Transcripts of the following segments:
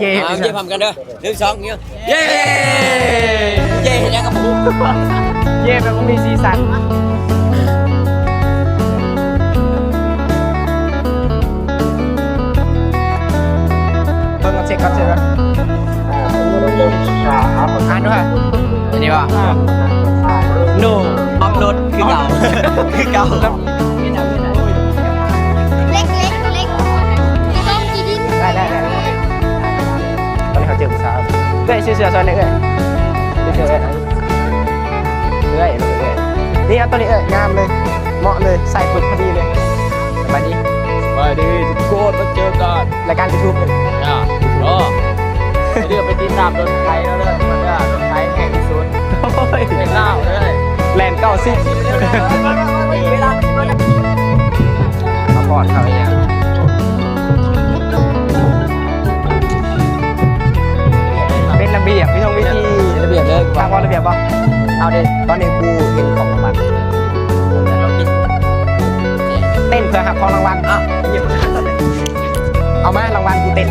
ເຢ້ ເອົາເຢ້ພ້ອມກັນເດີ ໜຶ່ງ ສອງ ເຢ້ ເຢ້ ເຢ້ເຮັດຫຍັງກັບໝູ່ ເຢ້ແບບບໍ່ມີສີສັນ. ເບິ່ງກ່ອນ ເຊັກກ່ອນ ເຊັກກ່ອນ ອ່ານດູຫັ້ນ ອັນນີ້ບໍ່ ໂນ ອອບໂຫຼດຄືເກົ່າ ຄືເກົ່າ. ເລັກ ເລັກ ເລັກ ໄດ້ ໄດ້ ໄດ້ ຕອນນີ້ເຮົາເຈີຜູ້ສາວ ເອື້ອຍ ຊື້ເສື້ອຊ່ອຍແດ່ເອື້ອຍ ຊື້ເສື້ອເອື້ອຍ ເອື້ອຍ ເອື້ອຍ ນີ້ເອົາໂຕນີ້ເອື້ອຍ ງາມເລີຍ ເໝາະເລີຍ ໃສ່ປຶບພໍດີເລີຍ. ສະບາຍດີ ສະບາຍດີທຸກຄົນ ມາເຈີກັນ ລາຍການຢູທູບ ເອີ ໄປຕິດຕາມລົດໄຖເນາະເດີ ເດີ ລົດໄຖແຮງທີ່ສຸດ ໂອ້ຍ ເປັນລາວເລີຍ ແລ່ນເກົ້າສິບ ມາພອດເຂົາອີ່ຫຍັງ ເປັນລະບຽບ ມີທັງວິທີ ເປັນລະບຽບເລີຍ ຖາມວ່າລະບຽບບໍ່? ເອົາເດ້ ຕອນນີ້ກູເຫັນຂອງລາງວັນ ເຕັ້ນເພື່ອຮັບຂອງລາງວັນ ເອົາມາລາງວັນກູເຕັ້ນ.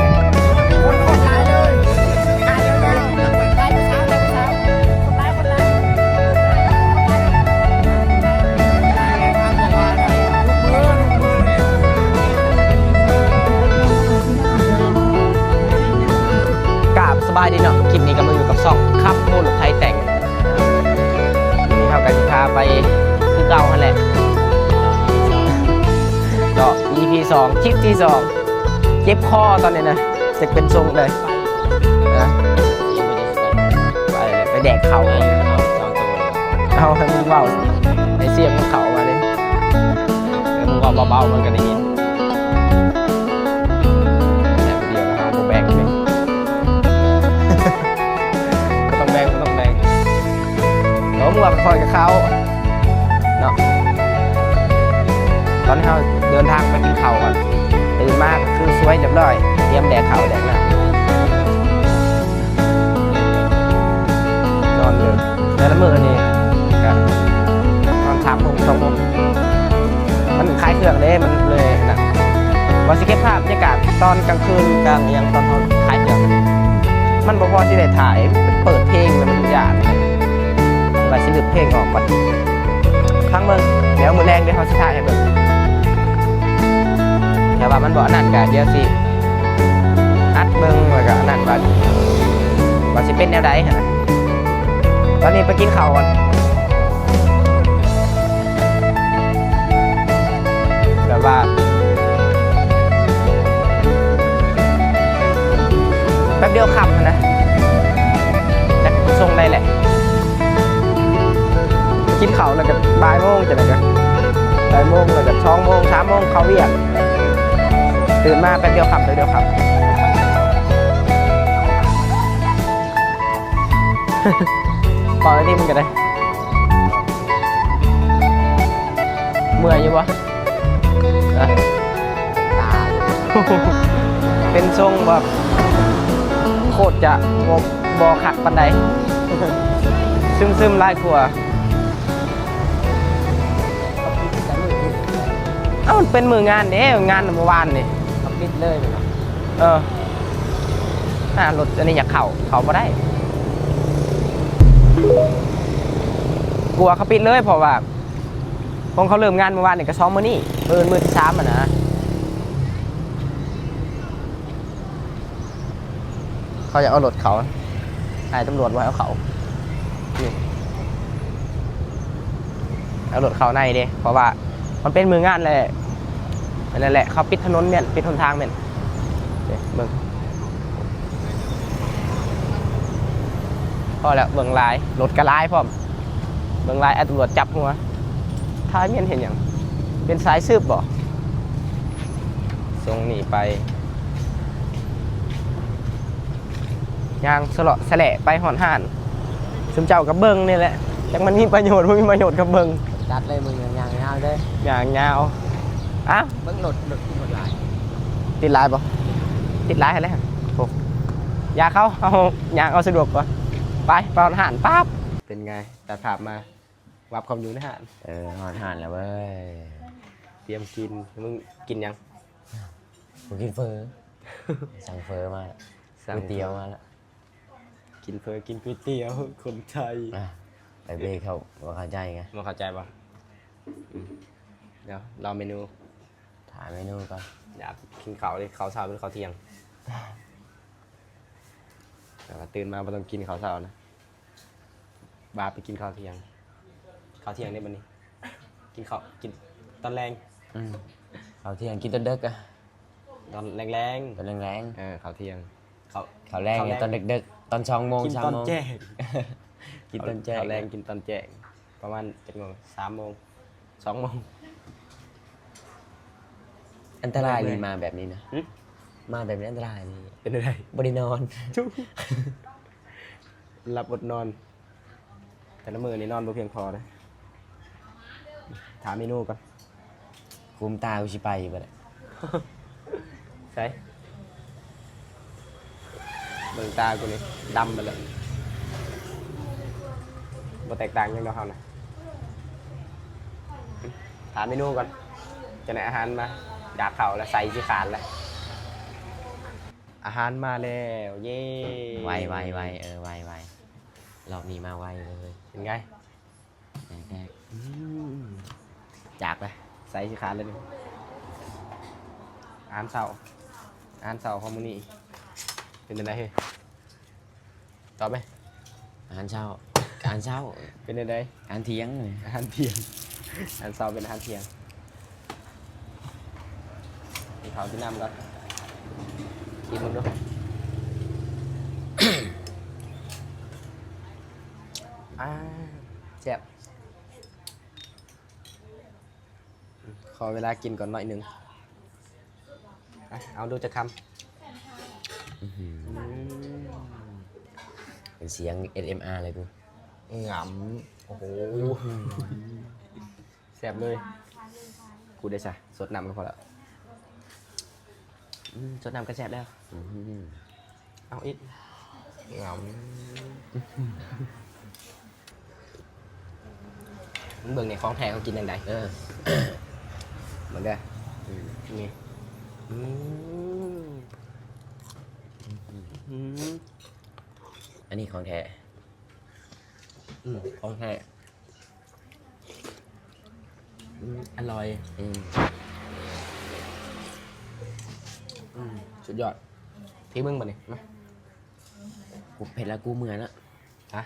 ກາບສະບາຍດີເນາະ ຄລິບນີ້ກໍມາຢູ່ກັບຊ່ອງຂັບໂມລົດໄຖແຕ່ງ ມື້ນີ້ເຮົາກໍຊິພາໄປຄືເກົ່າຫັ້ນແຫຼະ ເນາະ ອີພີສອງ ຄລິບທີສອງ ເຈັບຄໍຕອນນີ້ນະ ຈັກເປັນຊົງໃດ ນະ ໄປ ໄປແດກເຂົ້າ ເອົາໃຫ້ມັນເວົ້າໃຫ້ສຽງມັນເຂົ້າມາເດ້ ເອີ ມຶງເວົ້າເບົາໆ ມັນກໍໄດ້ຍິນ ແຕ່ຜູ້ດຽວລະຫາບໍ່ແບ່ງເດ້ ບໍ່ຕ້ອງແບ່ງ ບໍ່ຕ້ອງແບ່ງ ເອີ ມຶງເວົ້າຄ່ອຍໆ ກໍເຂົ້າເນາະ ຕອນນີ້ເຮົາເດີນທາງໄປກິນເຂົ້າກ່ອນ ຕື່ນມາກໍຄືສວຍລຽບຮ້ອຍ ຕຽມແດກເຂົ້າແດກນ້ຳ ນອນເດີ ແຕ່ລະມື້ນີ້ກະນອນສາມໂມງ ສອງໂມງ ມັນຂາຍເຄື່ອງເດ້ ມັນເລີຍນັ້ນ ວ່າຊິເກັບພາບບັນຍາກາດຕອນກາງຄືນກາງຫຍັງ ຕອນເຮົາຂາຍເຄື່ອງ ມັນບໍ່ພໍຊິໄດ້ຖ່າຍ ເປີດເພງແລ້ວມັນຢ້ານ ວ່າຊິລຶບເພງອອກກ່ອນ ຟັງເບິ່ງ ດຽວມື້ແລງດຽວເຮົາຊິຖ່າຍໃຫ້ເບິ່ງ ແຕ່ວ່າມັນບໍ່ອັນນັ້ນກະດຽວຊິອັດເບິ່ງ ແລ້ວກະອັນນັ້ນວ່າ ວ່າຊິເປັນແນວໃດຫັ້ນນະ. ຕອນນີ້ໄປກິນເຂົ້າກ່ອນ ແບບວ່າ ແປັບດຽວຄ່ຳຫັ້ນນະ ຈັກສົ່ງໄດ້ແຫຼະ ກິນເຂົ້າແລ້ວກໍບ່າຍໂມງ ຈັ່ງໃດກໍບ່າຍໂມງ ແລ້ວກໍສອງໂມງ ສາມໂມງເຂົ້າວຽກ ຕື່ນມາແປັບດຽວຄ່ຳ ແປັບດຽວຄ່ຳ. ເວົ້າແນວນີ້ມັນກໍໄດ້ ເມື່ອຍຢູ່ບໍ່? ເປັນຊົງແບບໂຄດຈະບໍ່ ບໍ່ຄັກປານໃດ ຊຶມໆຫຼາຍກວ່າ. ເອົ້າ ມັນເປັນມື້ງານເດ້ ງານມື້ວານນີ້ ເຂົາປິດເລີຍແມ່ນບໍ່? ເອີ ອ່າ ລົດອັນນີ້ຢາກເຂົ້າ ເຂົ້າບໍ່ໄດ້ ກວ່າເຂົາປິດເລີຍ ເພາະວ່າຂອງເຂົາເລີ່ມງານມື້ວານນີ້ກໍສອງມື້ນີ້ ມື້ອື່ນມື້ທີສາມຫັ້ນນະ. ເຂົາຢາກເອົາລົດເຂົ້າ ອ້າຍຕຳຫຼວດບໍ່ໃຫ້ເອົາເຂົ້າ ນີ້ ເອົາລົດເຂົ້າໃນເດ້ ເພາະວ່າມັນເປັນມື້ງານແຫຼະ ອັນນັ້ນແຫຼະ ເຂົາປິດຖະໜົນແມ່ນ ປິດຫົນທາງແມ່ນ ເບິ່ງ ພໍແລ້ວ ເບິ່ງຫຼາຍ ລົດກໍຫຼາຍພ້ອມ ເບິ່ງຫຼາຍ ອ້າຍຕຳຫຼວດຈັບຫົວ ຖ່າຍແມ່ນເຮັດຫຍັງ ເປັນສາຍສືບບໍ່? ສົ່ງນີ້ໄປ ຍ່າງສະເລາະສະແຫຼະໄປຮອດຮ້ານ ຊຸມເຈົ້າກໍເບິ່ງນີ້ແຫຼະ ຈັກມັນມີປະໂຫຍດບໍ່ມີປະໂຫຍດກໍເບິ່ງ ຈັດເລີຍ ມຶງຍ່າງຍາວເດີ້ ຍ່າງຍາວ. ອ້າວ ເບິ່ງລົດ ລົດຕິດຫຼາຍ ຕິດຫຼາຍບໍ່? ຕິດຫຼາຍຫັ້ນແຫຼະ ໂອ້ ຢ່າເຂົ້າ ເຮົາຍ່າງເອົາສະດວກກວ່າ ໄປ ໄປຮອດຮ້ານ ປັບ ເປັນໄງ ຕັດພາບມາ ວັບເຂົ້າຢູ່ໃນຮ້ານ ເອີ ຮອດຮ້ານແລ້ວເວີຍ ຕຽມກິນ ມຶງກິນຫຍັງ? ກູກິນເຝີ ສັ່ງເຝີມາ. ຕຳ ກ໋ວຍຕຽວມາລະ ກິນເຝີ ກິນກ໋ວຍຕຽວຄົນໄທ. ອ່ະ ໄປເບເຂົາບໍ່ເຂົ້າໃຈໄງ. ບໍ່ເຂົ້າໃຈບໍ່? ອືມ ດຽວລອງເມນູ ຖ້າເມນູກ່ອນ. ຢາກກິນເຂົ້າເດ ເຂົ້າເຊົ້າເປັນເຂົ້າທ່ຽງ ແຕ່ວ່າຕື່ນມາບໍ່ຕ້ອງກິນເຂົ້າເຊົ້ານະ. ບາໄປກິນເຂົ້າທ່ຽງ ເຂົ້າທ່ຽງເດ້ບັດນີ້ ກິນເຂົ້າ ກິນຕອນແລງ. ອືມ ເຂົ້າທ່ຽງກິນຕອນເດິກອະ ຕອນແລງໆ ຕອນແລງໆ. ເອີ ເຂົ້າທ່ຽງ ເຂົ້າ ເຂົ້າແລງ ເຂົ້າແລງ ຕອນເດິກໆ ຕອນສອງໂມງ ກິນຕອນແຈ້ງ ສາມໂມງ ກິນຕອນແຈ້ງ. ເຂົ້າແລງກິນຕອນແຈ້ງ ປະມານຈັກໂມງ? ສາມໂມງ ສອງໂມງ. ອັນຕະລາຍນີ້ ມາແບບນີ້ນະ. ຫຶ? ມາແບບນີ້ອັນຕະລາຍນີ້. ເປັນແນວໃດ? ບໍ່ໄດ້ນອນ ຫຼັບອົດນອນ. ແຕ່ລະມື້ນີ້ນອນບໍ່ພຽງພໍເດ້. ຖ້າເມນູກ່ອນ. ກຸມຕາ ກູຊິໄປຢູ່ບໍ່ໄດ້. ໃສ? ເບິ່ງຕາກູນີ້ດຳໄປແລ້ວ. ບໍ່ແຕກຕ່າງຫຍັງດອກເຮົານະ. ຖ້າເມນູກ່ອນ ຈັ່ງໃດອາຫານມາ. ຢາກເຂົ້າແລ້ວ ໄສ້ຊິຂາດແລ້ວ. ອາຫານມາແລ້ວ ເຢ້. ໄວໆໆ ເອີ ໄວໆ ລອບນີ້ມາໄວເລີຍ. ເປັນໄງ? ແດກໆ. ອືມ ຢາກເລີຍ ໄສ້ຊິຂາດແລ້ວນີ້. ອາຫານເຊົ້າ ອາຫານເຊົ້າຂອງມື້ນີ້ ເປັນຈັ່ງໃດເຮີ້ຍ? ຕອບໄໝ? ອາຫານເຊົ້າ ອາຫານເຊົ້າ. ເປັນຈັ່ງໃດ? ອາຫານທ່ຽງ. ອາຫານທ່ຽງ ອາຫານເຊົ້າເປັນອາຫານທ່ຽງ. ກິນເຂົ້າກິນນ້ຳກ່ອນ ຊີມເບິ່ງດູ. ອ່າ ແຊບ. ຂໍເວລາກິນກ່ອນໜ້ອຍໜຶ່ງ. ອ່ະ ເອົາດູຈັກຄຳ. ອືຫື ອືມ ເປັນສຽງເອສເອັມອາເລີຍກູ. ງຳ ໂອ້ໂຫ ອືຫື ແຊບເລີຍ. ກູໄດ້ຊະ ສົດນ້ຳກໍພໍແລ້ວ. ອືມ ສົດນ້ຳກໍແຊບແລ້ວ. ອືຫື ເອົາອີກ. ງຳ ເບິ່ງໃນຂອງແທ້ເຂົາກິນຈັ່ງໃດ. ເອີ ເບິ່ງເດີ. ອືມ ນີ້ ອືມ ອືມ ອັນນີ້ຂອງແທ້. ອືມ ຂອງແທ້. ອືມ ອະລ່ອຍ. ອືມ ອືມ ສຸດຍອດ. ທີ່ເບິ່ງບັດນີ້ ມາ. ກູເຜັດລະ ກູເມື່ອຍລະ. ຮະ?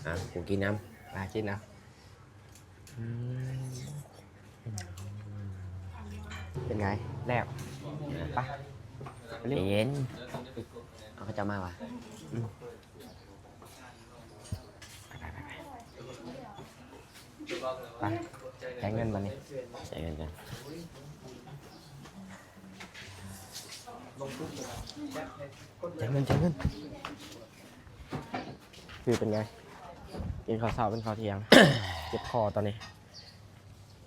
ອ່ະ ກູກິນນຳ. ອ່ະ ກິນນຳ. ອືມ ເປັນໄງ? ແຊບ. ອ່ະ ໄປ ເຮັນ ເອົາ ເຂົາເຈົ້າມາຫວາ? ອືມ ໄປ ໄປ ໄປ ໄປ ຈ່າຍເງິນບັດນີ້ ຈ່າຍເງິນກັນ. ຈ່າຍເງິນ ຈ່າຍເງິນ. ຄືເປັນໄງ? ກິນເຂົ້າເຊົ້າເປັນເຂົ້າທ່ຽງ. ເຈັບຄໍຕອນນີ້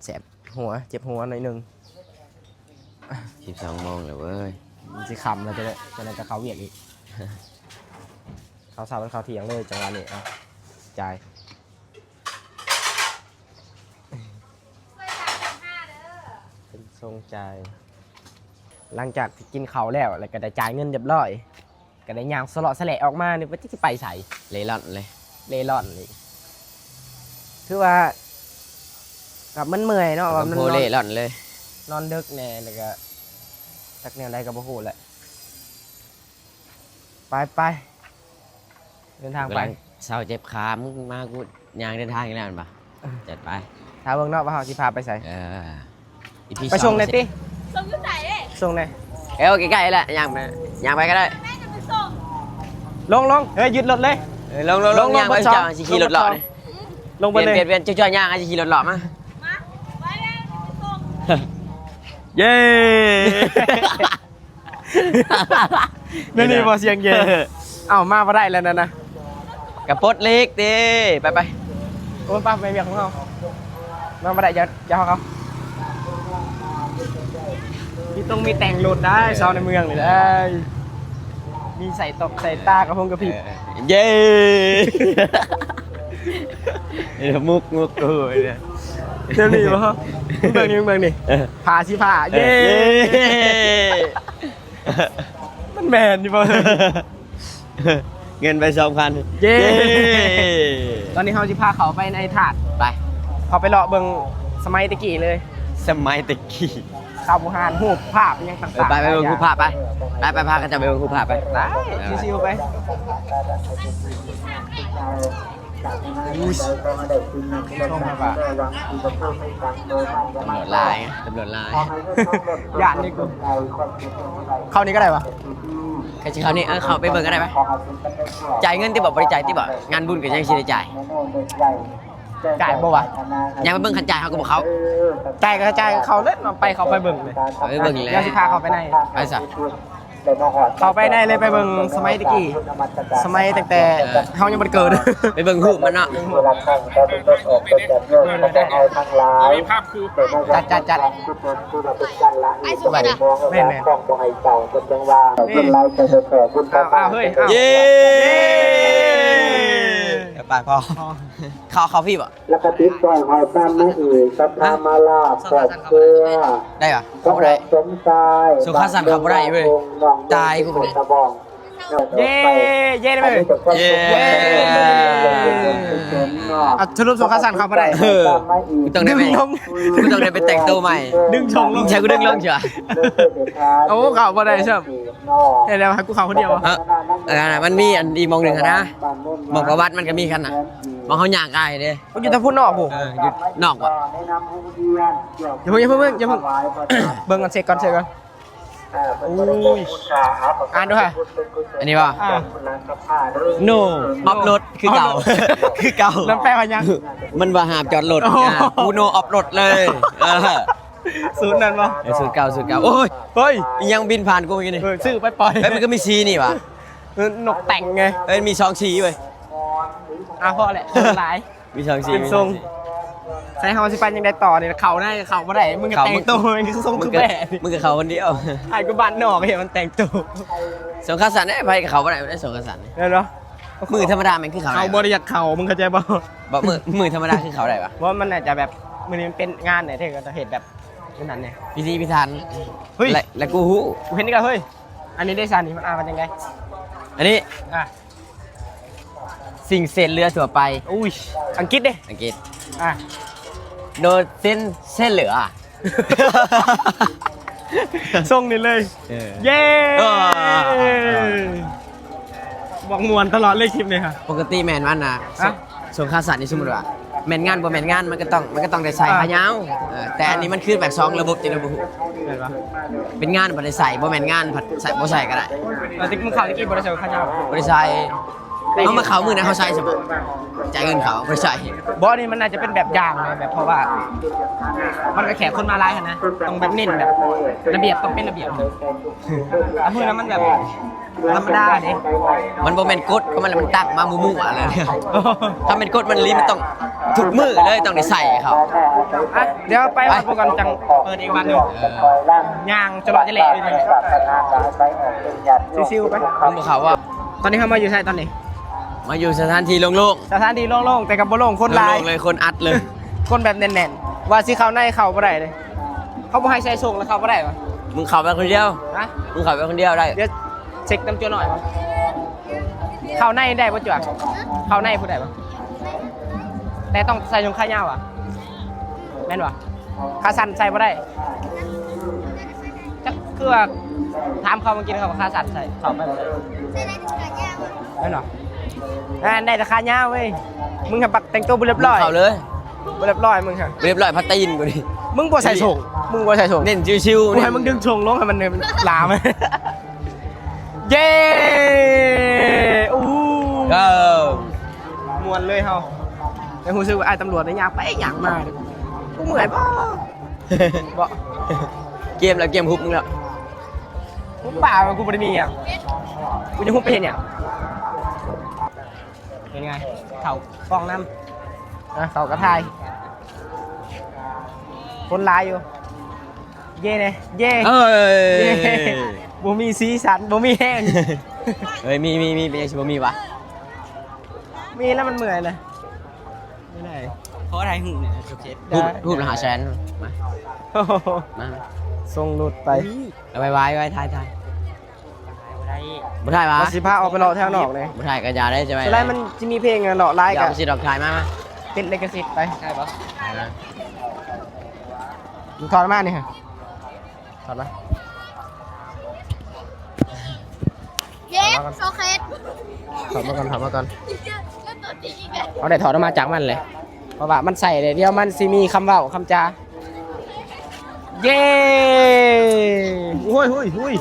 ແສບຫົວ ເຈັບຫົວໜ້ອຍໜຶ່ງ. ສິບສອງໂມງແລ້ວເວີຍ ມັນຊິຄ່ຳແລ້ວ ຈະໄດ້ ຈະໄດ້ໄປເຂົ້າວຽກອີກ. ເຂົ້າເຊົ້າເປັນເຂົ້າທ່ຽງເລີຍ ຈັງຫວະນີ້. ເອົາ ຈ່າຍ ເປັນຊົງຈ່າຍ. ຫຼັງຈາກທີ່ກິນເຂົ້າແລ້ວ ແລ້ວກໍໄດ້ຈ່າຍເງິນຮຽບຮ້ອຍ ກໍໄດ້ຍ່າງສະເລາະສະແຫຼະອອກມານີ້ ວ່າຈະຊິໄປໃສ? ເລ່ລ່ອນເລີຍ ເລ່ລ່ອນນີ້. ຖືວ່າກໍມັນເມື່ອຍເນາະ ວ່າມັນ ໂອ້ໂຫ ນອນ ເລ່ລ່ອນເລີຍ ນອນເດິກແດ່ ແລ້ວກໍຈັກແນວໃດກໍບໍ່ຮູ້ແຫຼະ. ໄປ ໄປ ເດີນທາງໄປ. ກຳລັງເຊົາເຈັບຂາ ມຶງມາ ກູຍ່າງເດີນທາງອີກແລ້ວແມ່ນບໍ່? ເອີ ຈັດໄປ. ຖ້າເບິ່ງເນາະວ່າເຮົາຊິພາໄປໃສ. ເອີ ອີພີ ໄປສົ່ງແດ່ຕິ ສົ່ງຢູ່ໃສເດ້? ສົ່ງແດ່. ເອີ ໃກ້ໆແຫຼະ ຍ່າງໄປ ຍ່າງໄປກໍໄດ້. ແມ່ຈະໄປສົ່ງ. ລົງ ລົງ ເຮີ້ຍ ຢຸດລົດເລີຍ. ເອີ ລົງ ລົງ ລົງ ຍ່າງໄປ ເບີດສອງ ເຈົ້າຊິຂີ່ລົດເລາະນີ້. ລົງໄປເລີຍ. ປ່ຽນ ປ່ຽນ ເຈົ້າ ເຈົ້າຍ່າງ ເຮົາຊິຂີ່ລົດເລາະມາ. ມາ ໄປແລ້ວ ຈະໄປສົ່ງ. ເຢ້ ແນວນີ້ບໍ່ ສຽງເຢັນ. ເອົ້າ ມາບໍ່ໄດ້ແລ້ວນັ້ນນະ ກະປົດເລກເດ້. ໄປໆ ໂອ້ຍ ໄປ ໄປວຽກຂອງເຮົາ. ມາບໍ່ໄດ້ ຢ່າ ຢ່າເຮົາ ເຮົາ ມີຕົງມີແຕ່ງລົດໄດ້ ເອີ ຊາວໃນເມືອງນີ້ໄດ້ ມີໃສ່ຕົກໃສ່ຕາ ກະພົງກະພິບ. ເອີ ເຢ້ ມຸກ ມຸກ ໂອ້ຍ ແນວນີ້ບໍ່? ເບິ່ງນີ້ ເບິ່ງນີ້ ເອີ ຜ້າສີຟ້າ. ເອີ ເຢ້ ເຢ້ ມັນແມ່ນຢູ່ບໍ່? ເງິນໄປສອງພັນ. ເຢ້ ເຢ້ ຕອນນີ້ເຮົາຊິພາເຂົ້າໄປໃນທາດ ໄປ ເຂົ້າໄປເລາະເບິ່ງສະໄໝແຕ່ກີ້ເລີຍ ສະໄໝແຕ່ກີ້ ຊາວບູຮານ ຮູບພາບຫຍັງຕ່າງໆ ເອີ ໄປ ໄປເບິ່ງຮູບພາບ ໄປ ໄປ ໄປ ພາກັນເຈົ້າໄປເບິ່ງຮູບພາບ ໄປ ໄປ ຊິວໆ ໄປ. ອຸ້ຍ ຕຳຫຼວດຫຼາຍ ຕຳຫຼວດຫຼາຍ ຢ້ານນີ້ກູ ເຂົ້ານີ້ກໍໄດ້ວະ ໃຜຊິເຂົ້ານີ້ ເອີ ເຂົ້າໄປເບິ່ງກໍໄດ້ໄປ ຈ່າຍເງິນຕິບໍ ບໍ່ໄດ້ຈ່າຍຕິບໍ ງານບຸນກໍຍັງຊິໄດ້ຈ່າຍ ຈ່າຍບໍ່ວະ ຍັງໄປເບິ່ງ ຄັນຈ່າຍເຮົາກໍບໍ່ເຂົ້າ ຈ່າຍກໍຈ່າຍ ເຂົ້າເລີຍເນາະ ໄປ ເຂົ້າໄປເບິ່ງເລີຍ ເຂົ້າໄປເບິ່ງເລີຍ ດຽວຊິພາເຂົ້າໄປໃນ ໄປຊະ. ເຂົ້າໄປໃນເລີຍ ໄປເບິ່ງສະໄໝແຕ່ກີ້ ສະໄໝຕັ້ງແຕ່ເຮົາຍັງບໍ່ໄດ້ເກີດ ໄປເບິ່ງຮູບມັນເນາະ ມີພາບຄື ຈັດ ຈັດ ຈັດ ໄອ້ສຸກນະ ແມ່ນໆ ເອົາ ເອົາ ເຮີ້ຍ ເອົ້າ ເຢ້ ໄປພໍ ເຂົ້າ ເຂົ້າພີ້ບໍ? ແລ້ວກໍຕິດສອຍຫ້ອຍຕາມມາອີກ ສັດທາມາລາບ ຄອບຄົວ ໄດ້ປະ? ເຂົ້າບໍ່ໄດ້ ສົມຊາຍ ສົງຂາສັນເຂົ້າບໍ່ໄດ້ເວີຍ ຕາຍກູບັດນີ້ ເຢ້ ເຢ້ໄດ້ເວີຍ ເຢ້ ເຢ້ ອ່ະ ສະຫຼຸບສົງຂາສັນເຂົ້າບໍ່ໄດ້ ເອີ ກູຕ້ອງໄດ້ໄປ ກູຕ້ອງໄດ້ໄປແຕ່ງໂຕໃໝ່ ດຶງຊົງລົງ ໃຊ່ ກູດຶງລົງເທື່ອ ໂອ້ ເຂົ້າບໍ່ໄດ້ຊ້ຳ ເຮັດແລ້ວໃຫ້ກູເຂົ້າຄົນດຽວ ເອີ ອັນນັ້ນມັນມີອັນອີກໝ່ອງໜຶ່ງຫັ້ນນະ ໝ່ອງປະຫວັດມັນກໍມີຄັນນະ ໝ່ອງເຮົາຍ່າງກາຍເດ້ ມັນຢູ່ທາງພຸ້ນນອກພຸ້ນ ເອີ ຢູ່ນອກບໍ່? ຢ່າເພິ່ງ ຢ່າເພິ່ງ ຢ່າເພິ່ງ ເບິ່ງກັນ ເຊັກກ່ອນ ເຊັກກ່ອນ ອູ້ຍ ອ່ານດູຫະ ອັນນີ້ບໍ່? ອ່າ ໂນ ອັອບໂຫຼດຄືເກົ່າ ຄືເກົ່າ ມັນແປວ່າຫຍັງ? ມັນວ່າຫ້າມຈອດລົດ ໂອ້ໂຫ ອ່າ ກູໂນອັອບໂຫຼດເລີຍ ເອີ ສູດນັ້ນບໍ່? ເອີ ສູດເກົ່າ ສູດເກົ່າ ໂອ້ຍ ເຮີ້ຍ ອີຫຍັງບິນຜ່ານກູເມື່ອກີ້ນີ້ ເອີ ຊື່ໄປປ່ອຍ ເອີ ມັນກໍມີສີນີ້ຫວາ? ເອີ ນົກແຕ່ງໄງ ເອີ ມີສອງສີເວີຍ ອ່າ ພໍແຫຼະ ຫຼາຍ ມີສອງສີ ເປັນຊົງ ມີສອງສີ ໃສ່ເຮົາຊິໄປຈັ່ງໃດຕໍ່ນີ້ ເຂົ້າໃນເຂົ້າບໍ່ໄດ້ ມຶງກໍແຕ່ງໂຕ ມຶງຄືຊົງຄືແບບ ມຶງກໍເຂົ້າຄົນດຽວ ອ້າຍ ກູບ້ານນອກເຫັນມັນແຕ່ງໂຕ ສົງຂາສັນເດ້ ໃຜກໍເຂົ້າບໍ່ໄດ້ ໄດ້ສົງຂາສັນ ແມ່ນບໍ່? ມື້ທຳມະດາແມ່ນຄືເຂົ້າ ເຂົາບໍ່ໄດ້ຢາກເຂົ້າ ມຶງເຂົ້າໃຈບໍ່? ບໍ່ ມື້ ມື້ທຳມະດາຄືເຂົ້າໄດ້ຫວາ? ບໍ່ ມັນອາດຈະແບບ ມື້ນີ້ມັນເປັນງານແດ່ ເທກກໍເຮັດແບບນັ້ນແດ່ ພິຖີພິຖັນ ເຮີ້ຍ ແລະ ແລະ ກູຮູ້ ກູເຫັນນີ້ກໍ ເຮີ້ຍ ອັນນີ້ເດ້ຊະນີ້ ມັນອ່ານວ່າຈັ່ງໃດ? ອັນນີ້ ອ່າ ສິ່ງເສດເຫຼືອທົ່ວໄປ ອຸ້ຍ ອັງກິດເດ້ ອັງກິດ ອ່າ ໂນເຊັນເສດເຫຼືອ ສົ່ງນີ້ເລີຍ ເອີ ເຢ້ ເອີ ບັກມ່ວນຕະຫຼອດເລີຍຄລິບນີ້ ປົກກະຕິແມ່ນມັນນະ ຮະ? ສົງຂາສັນນີ້ ສົມມຸດວ່າແມ່ນງານບໍ່ແມ່ນງານ ມັນກໍຕ້ອງ ມັນກໍຕ້ອງໄດ້ໃສ່ ອ່າ ຂາຍາວ ເອີ ແຕ່ອັນນີ້ມັນຄືແບບສອງລະບົບທີ່ເຮົາບໍ່ຮູ້ ແມ່ນບໍ່? ເປັນງານພັດໄດ້ໃສ່ ບໍ່ແມ່ນງານພັດໃສ່ ບໍ່ໃສ່ກໍໄດ້ ເອີ ແຕ່ມື້ເຊົ້າຕະກີ້ບໍ່ໄດ້ໃສ່ຂາຍາວ ບໍ່ໄດ້ໃສ່ ເຮົາມາເຂົ້າມື້ນັ້ນເຮົາໃສ່ຊະບໍ່? ຈ່າຍເງິນເຂົ້າ ບໍ່ໄດ້ໃສ່ ບໍ່ ອັນນີ້ມັນໜ້າຈະເປັນແບບຢ່າງນະ ແບບ ເພາະວ່າມັນກໍແຂກຄົນມາຫຼາຍຫັ້ນນະ ຕ້ອງແບບເນັ້ນແບບລະບຽບ ຕ້ອງເປັນລະບຽບ ແຕ່ມື້ນັ້ນມັນແບບ ທຳມະດາເດ້ ມັນບໍ່ແມ່ນກົດຂອງມັນ ມັນຕັ້ງມາໝູ່ໆ ອະໄລ ຖ້າແມ່ນກົດມັນອີ່ຫຼີ ມັນຕ້ອງທຸກມື້ເລີຍ ຕ້ອງໄດ້ໃສ່ເຂົ້າ ອ່ະ ດຽວໄປຮອດພຸ້ນກ່ອນ ຈັ່ງເປີດອີກວັນໜຶ່ງ ເອີ ຍ່າງຈະເລາະຈະແຫຼະຢູ່ນີ້ ຊິວໆ ໄປ ມັນບໍ່ເຂົ້າວ່າ ຕອນນີ້ເຮົາມາຢູ່ໃສຕອນນີ້? ມາຢູ່ສະຖານທີ່ໂລ່ງໆ ສະຖານທີ່ໂລ່ງໆ ແຕ່ກໍບໍ່ໂລ່ງ ຄົນຫຼາຍ ໂລ່ງໆ ເລີຍ ຄົນອັດເລີຍ ຄົນແບບແໜ້ນໆ ວ່າຊິເຂົ້າໃນເຂົ້າບໍ່ໄດ້ເດ້ ເຂົາບໍ່ໃຫ້ໃສ່ໂສ້ງແລ້ວເຂົ້າບໍ່ໄດ້ຫວາ? ມຶງເຂົ້າໄປຄົນດຽວ ຮະ? ມຶງເຂົ້າໄປຄົນດຽວໄດ້ ດຽວເຊັກນຳຈົວໜ້ອຍກ່ອນ ເຂົ້າໃນໄດ້ບໍ່ຈົວ? ເຂົ້າໃນຜູ້ໃດບໍ່? ແຕ່ຕ້ອງໃສ່ສົ້ງຂາຍາວຫວາ? ແມ່ນບໍ່? ຂາສັ້ນໃສ່ບໍ່ໄດ້ ຈັກຄືວ່າ ຖາມເຂົາເມື່ອກີ້ ເຂົາວ່າຂາສັ້ນໃສ່ເຂົ້າໄປບໍ່ໄດ້ ແມ່ນບໍ່? ນັ້ນໄດ້ແຕ່ຂາຍາວເວີຍ ມຶງຫາປັກແຕ່ງຕົວບໍ່ລຽບຮ້ອຍ ເຂົ້າເລີຍ ບໍ່ລຽບຮ້ອຍມຶງຫາ ບໍ່ລຽບຮ້ອຍພັດຕີນກູນີ້ ມຶງບໍ່ໃສ່ໂສ້ງ ມຶງບໍ່ໃສ່ໂສ້ງ ເນັ້ນຊິວໆ ກູໃຫ້ມຶງດຶງໂສ້ງລົງໃຫ້ມັນ ມັນຫຼາມ ເຢ້ ໂອ້ໂຫ ເອີ ມ່ວນເລີຍເຮົາ ແຕ່ຮູ້ສຶກວ່າອ້າຍຕຳຫຼວດນີ້ຍ່າງໄປຍ່າງມາ ກູເມື່ອຍບໍ່? ບໍ່ ກຽມແລ້ວ ກຽມຮຸບມຶງແລ້ວ ຮຸບປາກ ກູບໍ່ໄດ້ມີຫຍັງ ກູຈະຮຸບໄປເຮັດຫຍັງ? ເປັນໄງ? ເຂົ້າກ້ອງນຳ ອ່ະ ເຂົ້າກະຖ່າຍ ຄົນຫຼາຍຢູ່ ເຢ້ແດ່ ເຢ້ ເອີຍ ເຢ້ ບໍ່ມີສີສັນ ບໍ່ມີແຮງ ເອີຍ ມີ ມີ ມີ ເປັນຫຍັງຊິບໍ່ມີຫວາ? ມີແລ້ວມັນເມື່ອຍນະ ນີ້ແຫຼະ ຂໍຖ່າຍຮູບແດ່ ສຸກເຂດ ຮູບ ຮູບລະຫ້າແສນ ມາ ມາ ສົ່ງຫຼຸດໄປ ເອົາໄວ້ ໄວ້ ໄວ້ ຖ່າຍ ຖ່າຍ ຖ່າຍບໍ່ໄດ້ ບໍ່ຖ່າຍຫວາ? ວ່າຊິພາອອກໄປເລາະແຖວນອກເດ້. ບໍ່ຖ່າຍກໍຢ່າໄດ້ ສະບາຍ. ສ່ວນຫຼາຍມັນຊິມີເພງເນາະ ຫຼາຍກໍ ຊິດອກ ຖ່າຍມາ ມາ ຕິດລິຂະສິດໄປ. ໄດ້ບໍ່? ມຶງຖອດມານີ້ ຖອດມາ. ເຢັບ ໂຊເຄສ ຖອດມາກ່ອນ ຖອດມາກ່ອນ. ເຮົາໄດ້ຖອດອອກມາຈາກມັນເລີຍ ເພາະວ່າມັນໃສ່ແລ້ວ ດຽວມັນຊິມີຄຳເວົ້າຄຳຈາ. ເຢ້ ໂອ້ຍ ໂອ້ຍ ໂອ້ຍ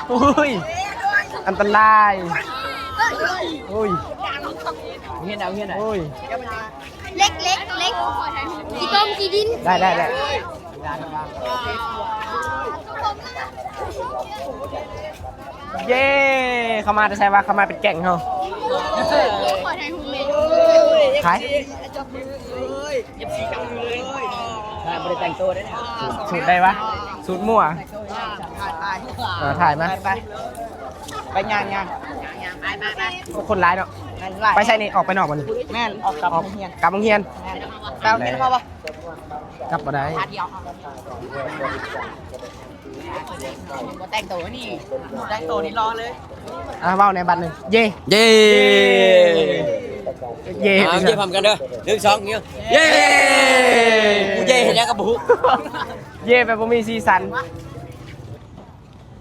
ໂອ້ຍ ອັນຕະລາຍ. ໂອ້ຍ ເຮັດເອົາ ເຮັດເອົາ. ໂອ້ຍ ເຫຼັກ ເຫຼັກ ເຫຼັກ ຂີ້ຕົມ ຂີ້ດິນ. ໄດ້ ໄດ້ ໄດ້. ເຢ້ ເຂົ້າມາແຕ່ໃສວະ? ເຂົ້າມາເປັນແກ້ງເຮົາ. ຂາຍ ເອັຟຊີຈັບມືເລີຍ ບໍ່ໄດ້ແຕ່ງໂຕເດ້. ສູດໃດວະ? ສູດມົ້ວ. ເອີ ຖ່າຍມາ ໄປ ໄປ ຍ່າງໆ. ໂອ້ ຄົນຫຼາຍເນາະ. ໄປໃສນີ້? ອອກໄປນອກບໍ່ນີ້? ແມ່ນ ອອກກັບໂຮງຮຽນ ກັບໂຮງຮຽນ. ແມ່ນ ໄປໂຮງຮຽນເຮົາບໍ່? ກັບບໍ່ໄດ້ ບໍ່ແຕ່ງໂຕນີ້ ແຕ່ງໂຕນີ້ລໍເລີຍ. ອ່າ ເວົ້າແດ່ບັດໜຶ່ງ. ເຢ ເຢ ເຢ ເຢ ເຢ້ພ້ອມກັນເດີ ໜຶ່ງ ສອງ ເຢ້ ເຢ້. ກູເຢ້ເຮັດຫຍັງກໍບໍ່ຮູ້ ເຢ້ແບບບໍ່ມີສີສັນ.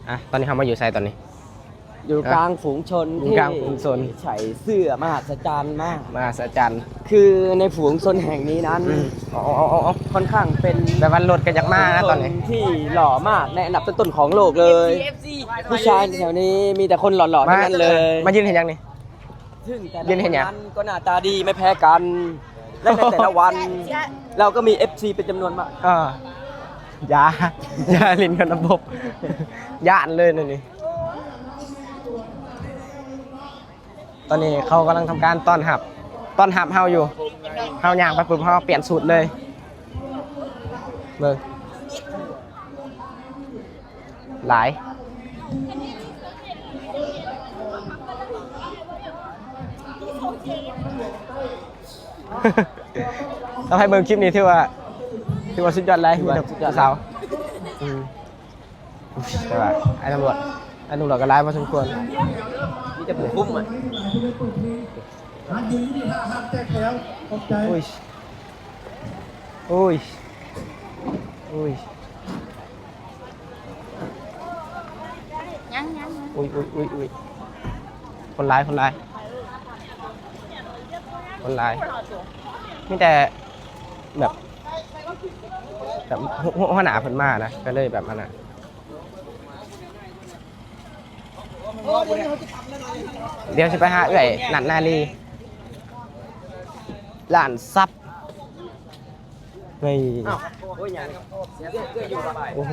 ອ່ະ ຕອນນີ້ເຮົາມາຢູ່ໃສຕອນນີ້? ຢູ່ກາງຝູງຊົນ ຢູ່ກາງຝູງຊົນ ທີ່ໃສ່ເສື້ອມະຫັດສະຈັນມາ ມະຫັດສະຈັນ. ຄືໃນຝູງຊົນແຫ່ງນີ້ນັ້ນ ອືມ ເອົາໆໆໆ ຄ່ອນຂ້າງເປັນ ແບບວ່າລົດກໍຢາກມານະຕອນນີ້ ຝູງຊົນທີ່ຫຼໍ່ມາກໃນອັນດັບຕົ້ນໆຂອງໂລກເລີຍ. ຜູ້ຊາຍແຖວນີ້ມີແຕ່ຄົນຫຼໍ່ໆທັງນັ້ນເລີຍ. ມາຢືນເຮັດຫຍັງນີ້? ຊຶ່ງແຕ່ລະຄົນນັ້ນກໍໜ້າຕາດີໄມ່ແພ້ກັນ ແລະ ໃນແຕ່ລະວັນ ເຮົາກໍມີເອັຟຊີເປັນຈຳນວນມາກ. ເອີ ຢ່າ ຢ່າຫຼິ້ນກັບລະບົບ ຢ້ານເລີຍແນວນີ້. ຕອນນີ້ເຂົາກຳລັງທຳການຕ້ອນຮັບ ຕ້ອນຮັບເຮົາຢູ່. ເຮົາຍ່າງໄປປຸບ ເຮົາປ່ຽນສູດເລີຍ. ເບິ່ງ ຫຼາຍ. ຖ້າໃຜເບິ່ງຄລິບນີ້ຖືວ່າ ຖືວ່າສຸດຍອດຫຼາຍ ມີແຕ່ຜູ້ສາວ. ອືມ ແຕ່ວ່າອ້າຍຕຳຫຼວດ ອ້າຍຕຳຫຼວດກໍຫຼາຍພໍສົມຄວນ ມີແຕ່ຜູ້ຄຸມອະ. ໂອ້ຍ ໂອ້ຍ ໂອ້ຍ ຍັງ ຍັງ ຍັງ ອຸ້ຍ ອຸ້ຍ ອຸ້ຍ ອຸ້ຍ ຄົນຫຼາຍ ຄົນຫຼາຍ ຄົນຫຼາຍ. ມີແຕ່ແບບ ແບບຫົວ ຫົວໜ້າເພິ່ນມານະ ກໍເລີຍແບບອັນນັ້ນ. ດຽວຊິໄປຫາເອື້ອຍ ນັດນາລີ ລ້ານຊັບ. ນີ້ ອ້າວ ໂອ້ຍ ຫຍັງ ໂອ້ໂຫ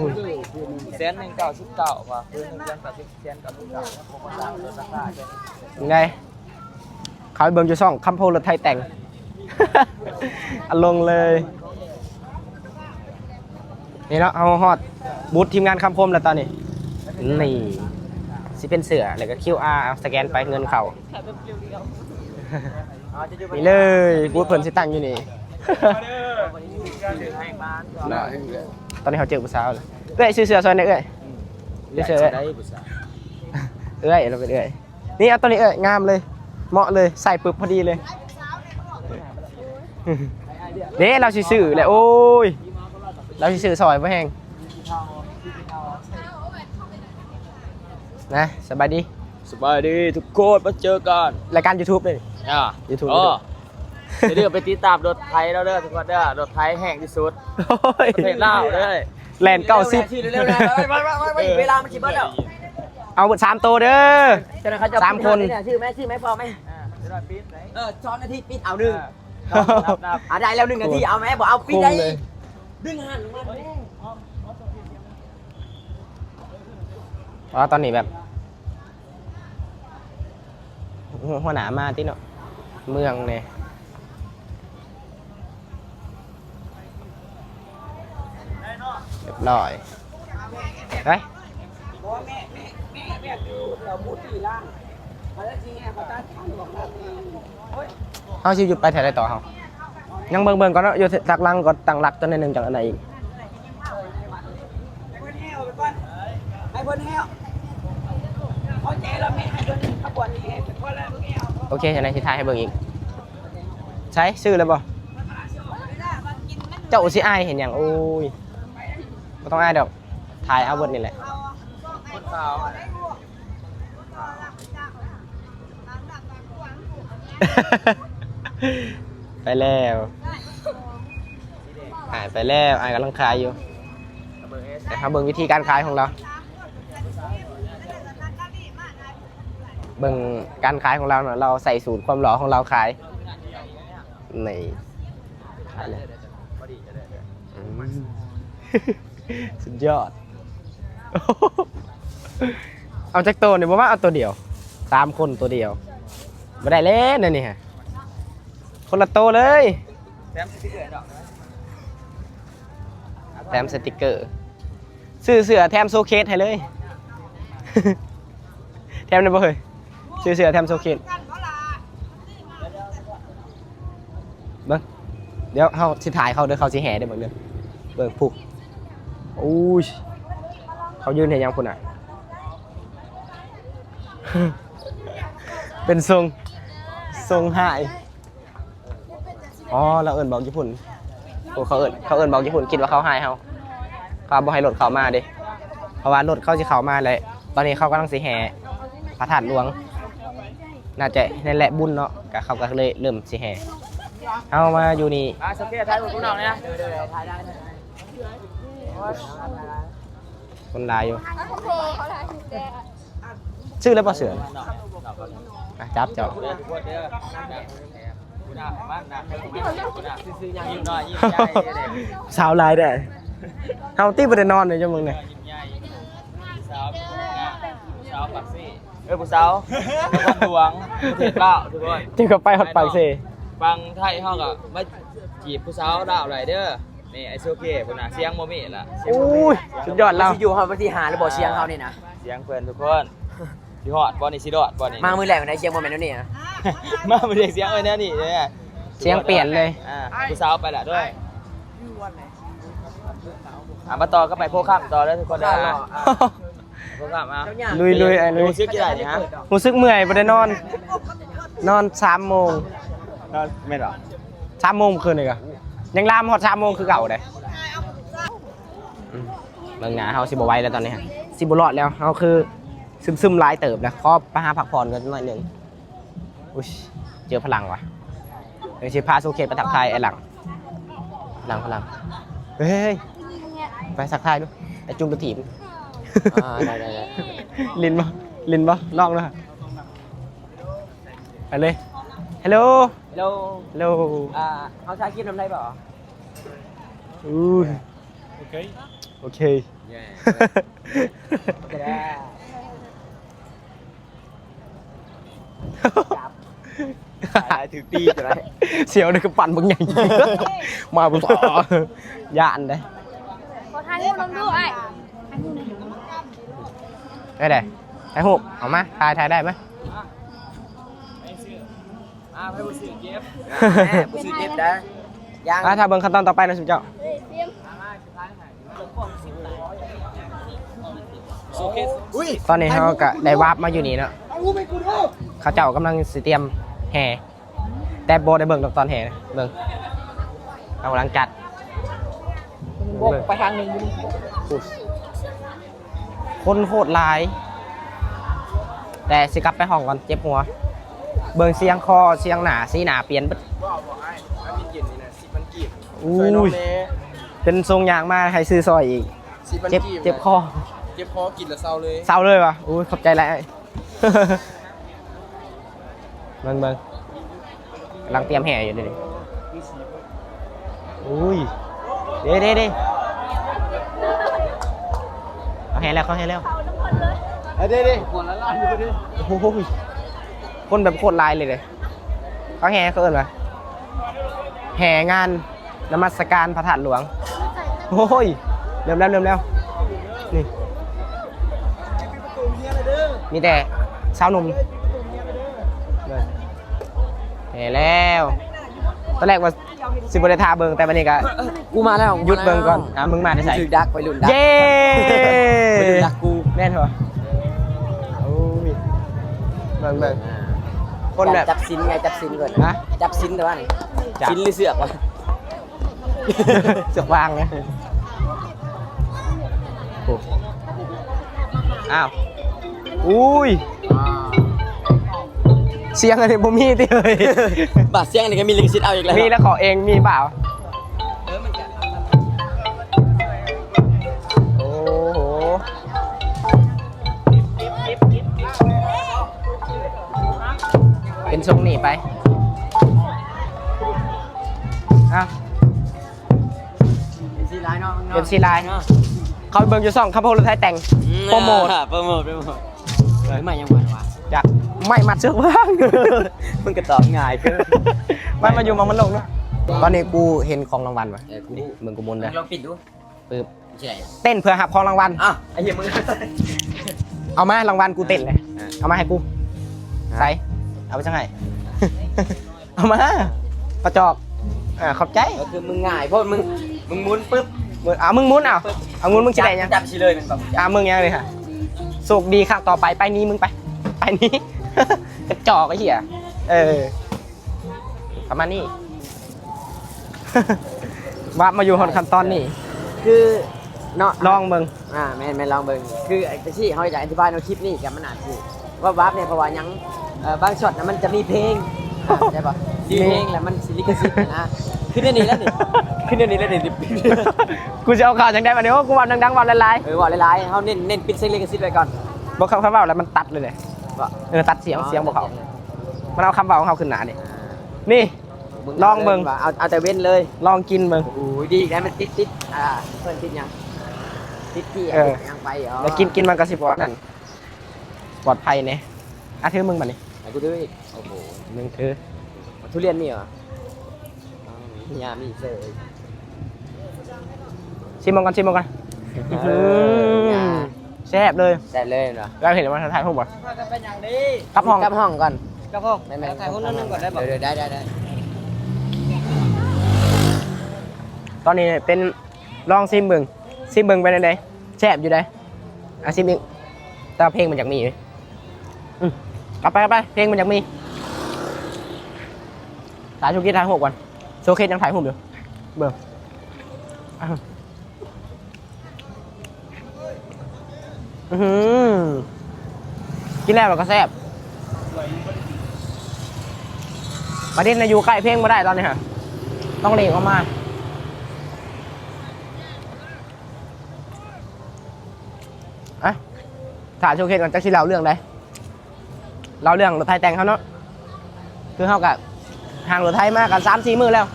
ແສນໜຶ່ງເກົ້າສິບເກົ້າວ່າ ຄື ແສນເກົ້າສິບ ແສນເກົ້າສິບເກົ້າ ບໍ່ພອດລາຄາ. ຈັ່ງໃດ ເຂົ້າໄປເບິ່ງຢູ່ຊ່ອງຄຳໂພລົດໄຖແຕ່ງ ອາລົງເລີຍ. ນີ້ເນາະ ເຮົາຮອດບູດທີມງານຄຳຄົມແລ້ວຕອນນີ້. ນີ້ ຊິເປັນເສື້ອ ແລ້ວກໍຄິວອາ ສະແກນໄປເງິນເຂົ້າ. ນີ້ເລີຍ ບູດເພິ່ນຊິຕັ້ງຢູ່ນີ້. ຕອນນີ້ເຮົາເຈີຜູ້ສາວແລ້ວ. ເອື້ອຍ ຊື້ເສື້ອຊ່ອຍແດ່ເອື້ອຍ. ຊື້ເສື້ອເອື້ອຍ ເອື້ອຍ ລາວເປັນເອື້ອຍ. ນີ້ ເອົາໂຕນີ້ເອື້ອຍ ງາມເລີຍ ເໝາະເລີຍ ໃສ່ປຶບພໍດີເລີຍ. ເດ້ ລາວຊິຊື້ແຫຼະ ໂອ້ຍ ລາວຊິຊື້ຊ່ອຍບໍ່ແຮງ. ນະ ສະບາຍດີ ສະບາຍດີທຸກຄົນ ມາເຈີກັນ ລາຍການຢູທູບເດ້. ອ່າ ຢູທູບ ອໍ ຢ່າລືມໄປຕິດຕາມລົດໄຖເຮົາເດີທຸກຄົນເດີ ລົດໄຖແຮງທີ່ສຸດ ໂອ້ຍ ປະເທດລາວເດີ. ແລ່ນເກົ້າສິບ ເວລາມັນຊິເບິດແລ້ວ ເອົາເບິດສາມໂຕເດີ ສາມຄົນ. ຊື້ໄໝ ຊື້ໄໝ ພໍໄໝ? ເອີ ສອງນາທີປິດ ເອົາໜຶ່ງ ອ່າ ໄດ້ແລ້ວໜຶ່ງນາທີ ເອົາໄໝ? ບໍ່ເອົາ ປິດໄດ້ ດຶງຫັນມັນ. ອໍ ຕອນນີ້ແບບ ຫົວ ຫົວໜ້າມາຕິເນາະ ເມືອງແດ່ ຮຽບຮ້ອຍ. ໄປ ເຮົາຊິຢຸດໄປແຖວໃດຕໍ່ເຮົາ? ຍັງເບິ່ງໆກ່ອນເນາະ ຢູ່ຫຼັກຫຼັງກ່ອນ ຕັ້ງຫຼັກຕົວໜ້ອຍໜຶ່ງ ຈັ່ງອັນໃດອີກ. ໃຫ້ເພິ່ນແຫ້ວໄປກ່ອນ ໃຫ້ເພິ່ນແຫ້ວ ເຮົາ ໂອເຄ ຈັ່ງໃດຊິຖ່າຍໃຫ້ເບິ່ງອີກ. ໃສ ຊື້ແລ້ວບໍ່? ເຈົ້າຊິອາຍເຮັດຫຍັງ? ໂອ້ຍ ບໍ່ຕ້ອງອາຍດອກ ຖ່າຍເອົາເບິດນີ້ແຫຼະ. ຄົນຂາວ ໄປແລ້ວ ຫາຍໄປແລ້ວ. ອ້າຍກຳລັງຂາຍຢູ່ ແຕ່ເຮົາເບິ່ງວິທີການຂາຍຂອງລາວ. ເບິ່ງການຂາຍຂອງລາວນະ ລາວໃສ່ສູດຄວາມຫຼໍ່ຂອງລາວຂາຍ. ນີ້ ຂາຍແລ້ວ. ອືມ ສຸດຍອດ. ເອົາຈັກໂຕນີ້? ບໍ່ວ່າເອົາໂຕດຽວ ສາມຄົນໂຕດຽວ ບໍ່ໄດ້ແລ້ວແນວນີ້ຮະ ຄົນລະໂຕເລີຍ. ແຖມສະຕິກເກີດອກ ແຖມສະຕິກເກີ ຊື້ເສື້ອແຖມໂຊເຄສໃຫ້ເລີຍ. ແຖມໄດ້ບໍ່ເຮີ້ຍ? ຊື້ເສື້ອແຖມໂຊເຄສ. ເບິ່ງ ດຽວເຮົາຊິຖ່າຍເຂົາເດີ ເຂົາຊິແຫ່ເດີ ເບິ່ງເດີ ເບິ່ງພຸ້ນ. ໂອ້ຍ ເຂົາຢືນເຮັດຫຍັງພຸ້ນນະ? ເປັນຊົງ ຊົງຮ້າຍ. ອໍ ລາວເອີ້ນບອກຍີ່ປຸ່ນ. ໂອ້ ເຂົາເອີ້ນ ເຂົາເອີ້ນບອກຍີ່ປຸ່ນ ຄິດວ່າເຂົາຮ້າຍເຮົາ ເຂົາບໍ່ໃຫ້ລົດເຂົ້າມາເດ້ ເພາະວ່າລົດເຂົາຊິເຂົ້າມາແລ້ວ. ຕອນນີ້ເຂົາກຳລັງຊິແຫ່ພະທາດຫຼວງ ໜ້າຈະນັ້ນແຫຼະ ບຸນເນາະ ກະເຂົາກະເລີຍເລີ່ມຊິແຫ່. ເຮົາມາຢູ່ນີ້ ອ່າ ໂອເຄ ຖ່າຍຮູບກັບນ້ອງແດ່. ຄົນຫຼາຍຢູ່. ຊື້ແລ້ວບໍ່ເສື້ອ? ອ່ະ ຈັບເຈົ້າ. ສາວຫຼາຍແທ້ ເຮົາຕິບໍ່ໄດ້ນອນເລີຍ ຈັ່ງເບິ່ງນີ້. ສາວ ສາວປາກເຊ ເອີ ຜູ້ສາວນະຄອນຫຼວງ ປະເທດລາວ ທຸກຄົນ. ເຈົ້າກໍໄປຮອດປາກເຊ. ຝັ່ງໄທເຮົາກໍມາຈີບຜູ້ສາວລາວໄດ້ເດີ. ນີ້ ໄອໂຊເກ ພຸ້ນນະ ສຽງບໍ່ມີລະ. ໂອ້ຍ ສຸດຍອດລາວ. ຊິຢູ່ຮອດວັນທີຫ້າແລ້ວບໍ່ ສຽງເຮົານີ້ນະ? ສຽງເພິ່ນທຸກຄົນ. ຊິຮອດບໍ່ນີ້? ຊິລອດບໍ່ນີ້? ມາມື້ແລກໄດ້ສຽງບໍ່ແມ່ນແນວນີ້ນະ. ມາມື້ແລກສຽງເອີແນວນີ້ເດ້. ສຽງປ່ຽນເລີຍ. ອ່າ ຜູ້ສາວໄປລະເດີ. ອ່າ ມາຕໍ່ກັບໄປໂພຄຳຕໍ່ເດີທຸກຄົນເດີ. ອ່າ ໂພຄຳ ອ່າ ລຸຍໆ ອ້າຍລຸຍ. ຮູ້ສຶກຈັ່ງໃດນີ້ຮະ? ຮູ້ສຶກເມື່ອຍ ບໍ່ໄດ້ນອນ ນອນສາມໂມງ. ນອນ ແມ່ນບໍ່? ສາມໂມງຄືນນີ້ກະຍັງລາມຮອດສາມໂມງຄືເກົ່າເດ້. ອືມ ເບິ່ງໜ້າເຮົາຊິບໍ່ໄຫວແລ້ວຕອນນີ້ ຊິບໍ່ລອດແລ້ວ. ເຮົາຄືຊຶມໆຫຼາຍເຕີບນະ ຂໍໄປຫາພັກຜ່ອນກ່ອນໜ້ອຍໜຶ່ງ. ອຸ້ຍ ເຈີພະລັງວ່ະ ເດີຊິພາໂຊເຄສໄປທັກທາຍໄອ້ຫຼັງ. ພະລັງ ພະລັງ ເຮີ້ຍ ໄປທັກທາຍດູ ໄອ້ຈຸ່ມໂຕຖີບ. ອ່າ ໄດ້ໆໆ. ຫຼິ້ນບໍ່? ຫຼິ້ນບໍ່? ລອງດູ. ໄປເລີຍ. ເຮລໂລ ເຮລໂລ ເຮລໂລ. ອ່າ ເຮົາຖ່າຍຄລິບນຳໄດ້ບໍ່? ອູ້ຍ ໂອເຄ ໂອເຄ ເຢ້ ໂອເຄ ໄດ້. ຈັບ ຕາຍ ຖືກຕີ ສຽວເດ້ ກຳປັ່ນບັກໃຫຍ່ ມາບໍ່ ຢ້ານເດ້. ຂໍຖ່າຍຮູບນຳດູອ້າຍ. ໄດ້ ໄດ້ ຖ່າຍຮູບ ເອົາມາ ຖ່າຍ ຖ່າຍໄດ້ໄໝ? ອ່າ ໃຜບໍ່ຊື້ເກັບ ແມ່ ບໍ່ຊື້ເກັບໄດ້. ຍັງ ອ່າ ຖ້າເບິ່ງຂັ້ນຕອນຕໍ່ໄປນະຊຸມເຈົ້າ. ຕອນນີ້ເຮົາກະໄດ້ວາບມາຢູ່ນີ້ເນາະ ເຂົາເຈົ້າກຳລັງຊິຕຽມແຫ່ ແຕ່ບໍ່ໄດ້ເບິ່ງດອກຕອນແຫ່ ເບິ່ງ ເຂົາກຳລັງຈັດ ໄປທາງໜຶ່ງ ຄົນໂຄດຫຼາຍ ແຕ່ຊິກັບໄປຫ້ອງກ່ອນ ເຈັບຫົວ ເບິ່ງສຽງຄໍ ສຽງໜ້າ ສີໜ້າປ່ຽນເບິດ. ອູ້ຍ ເປັນຊົງຍ່າງມາໃຫ້ຊື້ຊອຍອີກ. ເຈັບ ເຈັບຄໍ ເຈັບຄໍ ກິນແລ້ວເຊົາເລີຍ ເຊົາເລີຍຫວາ? ໂອ້ຍ ຂອບໃຈຫຼາຍ. ເບິ່ງ ເບິ່ງ ກຳລັງຕຽມແຫ່ຢູ່ເດນີ້. ໂອ້ຍ ເດ້ ເດ້ ເດ້ ເຂົາແຫ່ແລ້ວ ເຂົາແຫ່ແລ້ວ. ເດ້ ເດ້ ຄົນລະລ້ານຢູ່ເດ້. ໂອ້ຍ ຄົນແບບໂຄດຫຼາຍເລີຍເດ້. ເຂົາແຫ່ ເຂົາເອີ້ນວ່າແຫ່ງານນະມັດສະການພະທາດຫຼວງ. ໂອ້ຍ ເລີ່ມແລ້ວ ເລີ່ມແລ້ວ ນີ້ ມີແຕ່ຊາວໜຸ່ມ. ແຫ່ແລ້ວ ຕອນແລກວ່າຊິບໍ່ໄດ້ຖ້າເບິ່ງ ແຕ່ບັດນີ້ກະ ກູມາແລ້ວ ຢຸດເບິ່ງກ່ອນ. ອ່າ ມຶງມາແຕ່ໃສ? ຖືກດັກ ໄປລຸ້ນດັກ. ເຢ້ ໄປລຸ້ນດັກກູ ແມ່ນບໍ່? ໂອ້ຍ ເບິ່ງ ອ່າ ຄົນແບບ ຈັບສິນໄງ ຈັບສິນເພິ່ນ ຮະ ຈັບສິນແຕ່ວ່ານີ້ ຈັບ ສິນຫຼືເຊືອກວະ ເຊືອກຟາງນະ ໂອ້ ອ້າວ ອຸ້ຍ ສຽງອັນນີ້ບໍ່ມີຕິເອີຍ ບາດສຽງນີ້ກໍມີລິຂະສິດເອົາອີກແລ້ວ ມີແລ້ວຂໍເອງມີເປົ່າ? ໂອ້ໂຫ ເປັນຊົງນີ້ໄປ ເອົາ ເອັຟຊີຫຼາຍເນາະ ເອັຟຊີຫຼາຍເນາະ ເຂົ້າໄປເບິ່ງຢູ່ຊ່ອງຄຳໂພດລົດໄຖແຕ່ງ ອືມ ໂປຣໂມດ ໂປຣໂມດ ໂປຣໂມດ ເອີ ໄມ້ຫຍັງວະ ຈັກ ໄມ້ມັດເຊືອກຟາງ ມັນກໍຕອບງ່າຍເກີນ ມັນມາຢູ່ໝ່ອງມັນລົງເນາະ ຕອນນີ້ກູເຫັນຂອງລາງວັນວ່ະ ເອີ ກູຮູ້ ເບິ່ງກູໝູນເດີ ລອງປິດດູ ປຶບ ເຕັ້ນເພື່ອຮັບຂອງລາງວັນ ອ້າວ ໄອ້ເຫຍມຶງ ເອົາມາ ລາງວັນກູເຕັ້ນເລີຍ ອ່າ ເອົາມາໃຫ້ກູ ອ່າ ໃສ່ ເອົາໄປຈັ່ງໃຫ້ ເອົາມາ ກະຈອກ ອ່າ ຂອບໃຈ ກໍຄືມຶງງ່າຍໂພດ ມຶງ ມຶງໝູນປຶບ ເອົາ ມຶງໝູນ ເອົາ ເອົາໝູນ ມຶງຊິໄດ້ຫຍັງ ຈັບຊິເລີຍແມ່ນບໍ່ ອ່າ ມຶງຫຍັງນີ້ຫະ ໂຊກດີຄັ້ງຕໍ່ໄປ ໄປໜີ ມຶງໄປ ໄປໜີ ກະຈອກໄອ້ເຫຍ ເອີ ປະມານນີ້ ວ່າມາຢູ່ຮອດຂັ້ນຕອນນີ້ ຄືເນາະ ລອງເບິ່ງ ອ່າ ແມ່ນໆ ລອງເບິ່ງ ຄືຈັ່ງຊີ້ ເຮົາຢາກອະທິບາຍເນາະ ຄລິບນີ້ກໍມັນອາດຊິວາບໆ ແດ່ ເພາະວ່າຫຍັງ ເອີ ບາງຊັອດນະມັນຈະມີເພງ ເຂົ້າໃຈບໍ່ ມີເພງແລ້ວມັນຊິລິຂະສິດນະ ຄືແນວນີ້ແຫຼະນີ້ ຄືແນວນີ້ແຫຼະນີ້ ກູຊິເອົາຂ່າວຈັ່ງໃດບັດນີ້ ໂອ້ ກູເວົ້າດັງໆ ເວົ້າຫຼາຍໆ ເອີ ເວົ້າຫຼາຍໆ ເຮົາເນັ້ນ ເນັ້ນປິດສຽງລິຂະສິດໄວ້ກ່ອນ ບໍ່ ຄັນເວົ້າແລ້ວມັນຕັດເລີຍເດ ບໍ່ ເອີ ຕັດສຽງ ອໍ ສຽງບໍ່ເຂົ້າ ມັນເອົາຄຳເວົ້າຂອງເຮົາຂຶ້ນໜ້ານີ້ ອ່າ ນີ້ ລອງເບິ່ງ ເອົາ ເອົາແຕ່ເວັ້ນເລີຍ ລອງກິນເບິ່ງ ໂອ້ຍ ດີແລ້ວ ມັນຕິດ ຕິດ ອ່າ ເພິ່ນຕິດຫຍັງ ຕິດທີ່ ເອີ ຫຍັງໄປ ອໍ ແລ້ວກິນ ກິນມັນກໍຊິບໍ່ນັ້ນ ປອດໄພແດ່ ອ່ະ ຖືມຶງບັດນີ້ ໃຫ້ກູຖືອີກ ໂອ້ໂຫ ມຶງຖື ທຸລຽນມີຫວາ ຍາມີເຊີຍ ຊິມເບິ່ງກ່ອນ ຊິມເບິ່ງກ່ອນ ເອີ ອືມ ຍາ ແຊບເລີຍ ແຊບເລີຍເນາະ ລາວເຫັນແລ້ວມາຖ່າຍຮູບບໍ່ ກັບຫ້ອງ ກັບຫ້ອງກ່ອນ ກັບຫ້ອງ ແມ່ນໆ ຖ່າຍຮູບໜ້ອຍໜຶ່ງກ່ອນໄດ້ບໍ່ ເອີ ໄດ້ໆ ຕອນນີ້ເປັນ ລອງຊິມເບິ່ງ ຊິມເບິ່ງເປັນຈັ່ງໃດ ແຊບຢູ່ໃດ ອາ ຊິມອີກ ແຕ່ວ່າເພງມັນຢາກມີຢູ່ ອືມ ເອົາໄປ ເອົາໄປ ເພງມັນຢາກມີ ສາວໂຊເຄສຖ່າຍຮູບກ່ອນ ໂຊເຄສຍັງຖ່າຍຮູບຢູ່ ເບິ່ງ ອື ກິນແລ້ວມັນກໍແຊບ ປະເດັນນະ ຢູ່ໃກ້ເພງບໍ່ໄດ້ຕອນນີ້ຫະ ຕ້ອງຫຼີກອອກມາ ອ່ະ ຖ້າໂຊເຄສກ່ອນ ຈັກຊິເລົ່າເລື່ອງໃດ ເລົ່າເລື່ອງລົດໄຖແຕ່ງເຮົາເນາະ ຄືເຮົາກະຫ່າງລົດໄຖມາກັນສາມສີ່ມື້ແລ້ວ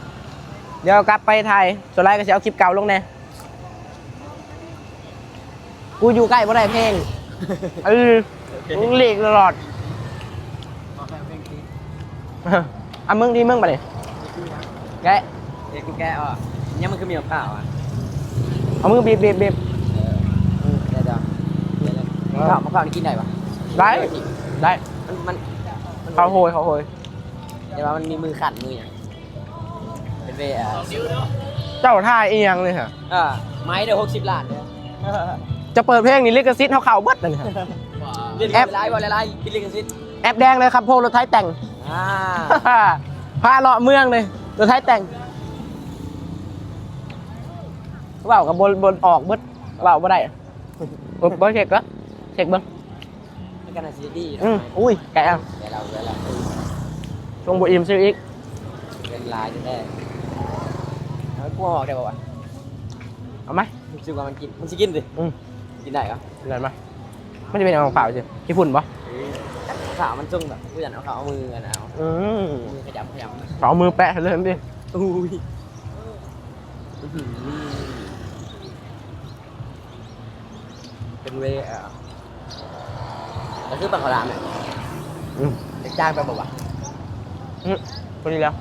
ດຽວກັບໄປຖ່າຍ ສ່ວນຫຼາຍກໍຊິເອົາຄລິບເກົ່າລົງແດ່ ກູຢູ່ໃກ້ບໍ່ໄດ້ເພງ ເອີ ໂອເຄ ກູຫຼີກຕະຫຼອດ ອາ ມຶງດີມຶງບາດນີ້ ແກະ ເອ ກູແກະອອກ ຍັງມັນຄືມີມະພ້າວອ່ະ ເອົາມືບີບໆໆ ເອີ ອືມ ໄດ້ດອກ ມະພ້າວ ມະພ້າວນີ້ກິນໄດ້ປະ? ໄດ້ ໄດ້ ມັນ ມັນ ມັນ ເຂົາໂຫຍ ເຂົາໂຫຍ ແຕ່ວ່າມັນມີມືຂັ້ນມືຫຍັງ ເປັນເວ ເອີ ເຈົ້າຖ່າຍອີ່ຫຍັງນີ້ຫະ? ເອີ ໄມ້ເດີ ຫົກສິບລ້ານເດີ ຈະເປີດເພງນີ້ລິຂະສິດເຮົາເຂົ້າເບິດເລີຍ ແອັບ ຫຼາຍ ເວົ້າຫຼາຍໆ ຜິດລິຂະສິດ ແອັບແດງເລີຍ ຄຳໂພດລົດໄຖແຕ່ງ ອ່າ ພາເລາະເມືອງເລີຍ ລົດໄຖແຕ່ງ ເວົ້າກໍບໍ່ ບໍ່ອອກເບິດ ເວົ້າບໍ່ໄດ້ ບໍ່ ບໍ່ເຊັກກໍເຊັກເບິ່ງ ມັນກໍໜ້າຊິດີ ອືມ ອຸ້ຍ ແກະເອົາ ແກະເອົາ ແກະເອົາ ຊ່ວງບໍ່ອີ່ມຊື້ອີກ ເງິນຫຼາຍແທ້ໆ ເອົາ ກູເອົາອອກໄດ້ບໍ່ວະ? ເອົາມາ ຮູ້ສຶກວ່າມັນກິນ ມັນຊິກິນຕິ ອືມ ກິນໄດ້ຫວາ? ກິນໄດ້ມາ ມັນຈະເປັນຫຍັງຂາວໆ ຊິຂີ້ຝຸ່ນບໍ່? ເອີ ຂາວ ມັນຊົງແບບ ກູຢ້ານເອົາຂາວ ເອົາມືອັນເອົາ ອືມ ມືຂະຫຍັບຂະຫຍັບ ເອົາມືແປະໃຫ້ເລີຍຕິ ອຸ້ຍ ອືຫື ເປັນເວ ເອີ ກໍຄືປາກຄາລາມແຫຼະ ອືມ ຈາງໄປບໍ່ວະ? ອືມ ພໍດີແລ້ວ